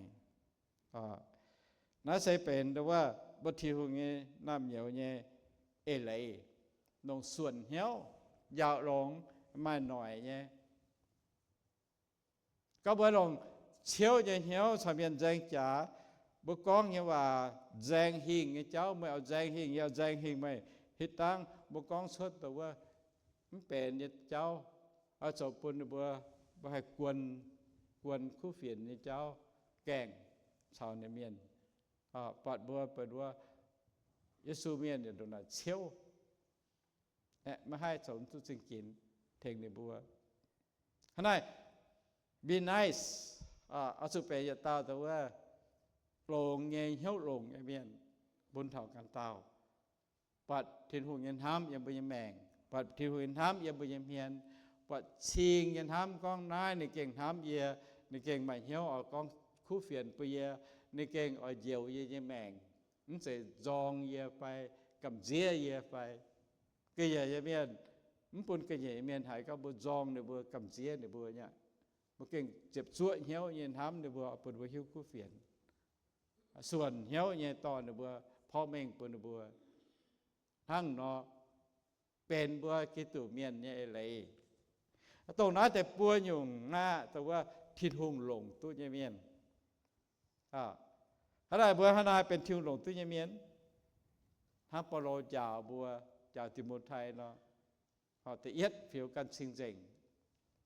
Naaiv se benx wuov mbuo Tin-Hungh nyei naamh nyouz nyei eix leiz, longc suonc hnyouv, njaaux longx, maaih noic nyei. Gorngv mbuo longc ciouv nyei hnyouv caux mienh nzaeng jaax, mbuo gorngv nyei waac nzaeng hingh nyei jauv, meih oix nzaeng hingh, yie oix nzaeng hingh meih, hitv dangv mbuo gorngv cuotv dongh wuov mv benx nyei jauv, oix zoux bun ninh mbuo, mbuo haih guon, guon kuv fienx nyei jauv gaengh caux ninh mienh, buatc mbuo benx wuov Yesu mienh yietc ndongc naaic ciouv, maiv haih zoux duqv zingh ginx tengx ninh mbuo. Hnangv naaic, be nice, oix zuqc benx yietc dauh dongh wuov longx nyei, hnyouv longx nyei mienh, bun taux ganh dauh. Buatc Tin-Hungh nyei hnamv yiem mbuo nyei maengc, buatc Tin-Hungh nyei hnamv yiem mbuo nyei hmien, buatc cing nyei hnamv gorngv naaiv ninh gengh hnamv yie, ninh gengh maaih hnyouv oix gorngv kuv fienx bun yie, ninh gengh oix njoux yie nyei maengc, mv zeiz nzorng yie fai gamh nziev yie fai. Ga'nyiec nyei mienh, mv bun ga'nyiec nyei mienh haiz gorngv mbuo nzorng ninh mbuo, gamh nziev ninh mbuo nyei. Mbuo gengh ziepc zuoqv hnyouv nyei hnamv ninh mbuo, bun mbuo hiuv kuv fienx, suonc hnyouv nyei dorh ninh mbuo, porv mengh bun ninh mbuo. Hnangv nor, benx mbuo Giduc mienh nyei eix leiz. Dongh naaiv deix buo nyungc naaiv dongh wuov Tin-Hungh longc duqv nyei mienh. Hnangv naaic mbuo hnangv naaiv benx Tin-Hungh longc duqv nyei mienh, hnangv Baulo njaaux mbuo, njaaux Ti^mo^tai nor, da'yietv, fioux ganh cing-nzengc.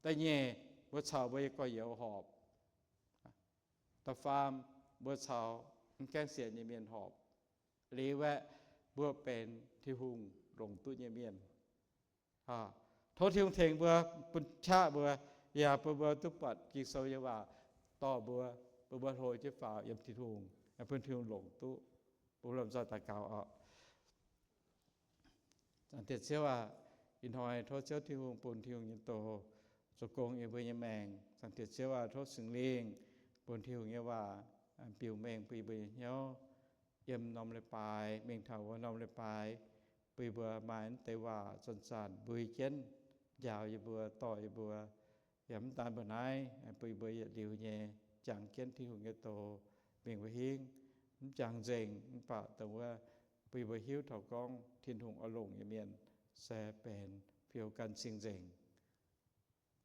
Da'nyeic, mbuo caux mbuo nyei gorx-youz horpc. Da'faam, mbuo caux mv gaengh sienx nyei mienh horpc. Liuz aeqv, mbuo benx Tin-Hungh longc duqv nyei mienh. Tov Tin-Hungh tengx mbuo, bun qaqv mbuo, yaac bun mbuo duqv buatc Ging-Sou nyei waac dorh mbuo, bun mbuo hlo jienv faaux yiem Tin-Hungh, bun Tin-Hungh longc duqv. Mbuo lomh nzoih daux gaux oc. Zaangc Diex Ziouv aac, ih hnoi tov Ziouv Tin-Hungh bun Tin-Hungh nyei doz zoux gong yiem mbuo nyei maengc. Zaangc Diex Ziouv aac, tov Singx Lingh bun Tin-Hungh nyei waac biux mengh bun yie mbuo nyei hnyouv. Yiem norm leiz-baaix mingh taux wuov norm leiz-baaix, bun yie mbuo maaih naaiv deix waac zanc-zanc mbui jienv, njaaux yie mbuo, dorh yie mbuo, yaac mv daan mbuo naaiv, bun yie mbuo yietc liuz nyei jangx jienv Tin-Hungh nyei doz mingh wuov hingv, mv jangx nzengc, mv baac dongh wuov bun yie mbuo hiuv taux gorngv Tin-Hungh oix longc nyei mienh se benx fioux ganh cing-nzengc.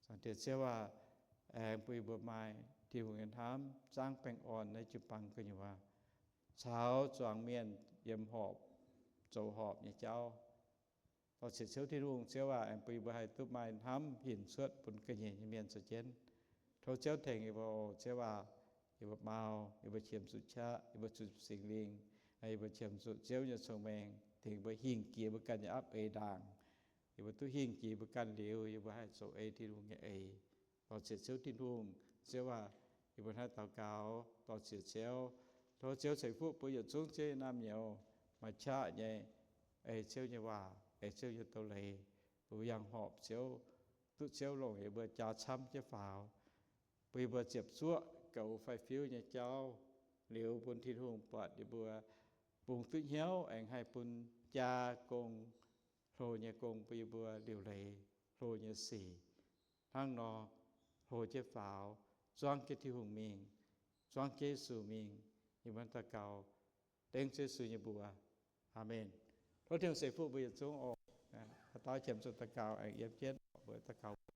Zaangc Diex Ziouv aac, aengx bun yie mbuo maaih Tin-Hungh nyei hnamv zangv baengh orn naaiv jiu-baang gu'nyuoz, caux zuangx mienh yiem horpc, zoux horpc nyei jauv. Dorh ziex Ziouv Tin-Hungh, Ziouv aac, aengx bun yie mbuo haih duqv maaih hnamv hinc cuotv bun ga'nyiec nyei mienh zoux jienv. Tov Ziouv tengx yie mbuo oc, Ziouv aac. Yie mbuo mau, yie mbuo qiemx zuqc qaqv, yie mbuo zuqc Singx Lingh, yie mbuo qiemx zuqc Ziouv nyei cong-mengh tengx mbuo hingh jiex mbuo ganh nyei apv eix ndaangc. Yie mbuo duqv hingh jiex mbuo ganh liuz, yie mbuo haih zoux ei Tin-Hungh nyei eix. Dorh ziex Ziouv Tin-Hungh, Ziouv aac, yie mbuo hnangv daux gaux dorh ziex Ziouv. Tov Ziouv ceix fuqv bun yietc zungv Ziouv nyei naamh nyouz maaih qaqv nyei ei Ziouv nyei waac, ei Ziouv nyei doz-leiz, bun yangh horpc Ziouv, duqv Ziouv longc yie mbuo jaa camv jienv faaux, bun yie mbuo ziepc zuoqv goux fai fiuv nyei jauv, liuz bun Tin-Hungh buatc yie mbuo bungx duqv hnyouv aengx haih bun jaa gong, hlo nyei gong bun yie mbuo liuc leiz hlo nyei sic. Hnangv nor, hlo jienv faaux, zuangv jienv Tin-Hungh mingh, zuangv jienv Yesu mingh, yie mbuo daux gaux dengv Ziouv Yesu nyei mbuox. Aamen. Tov Tin-Hungh ceix fuqv mbuo yietc zungv oc. Haaix dauh qiemx zuqc daux gaux aengx yiem jienv mbuo daux gaux.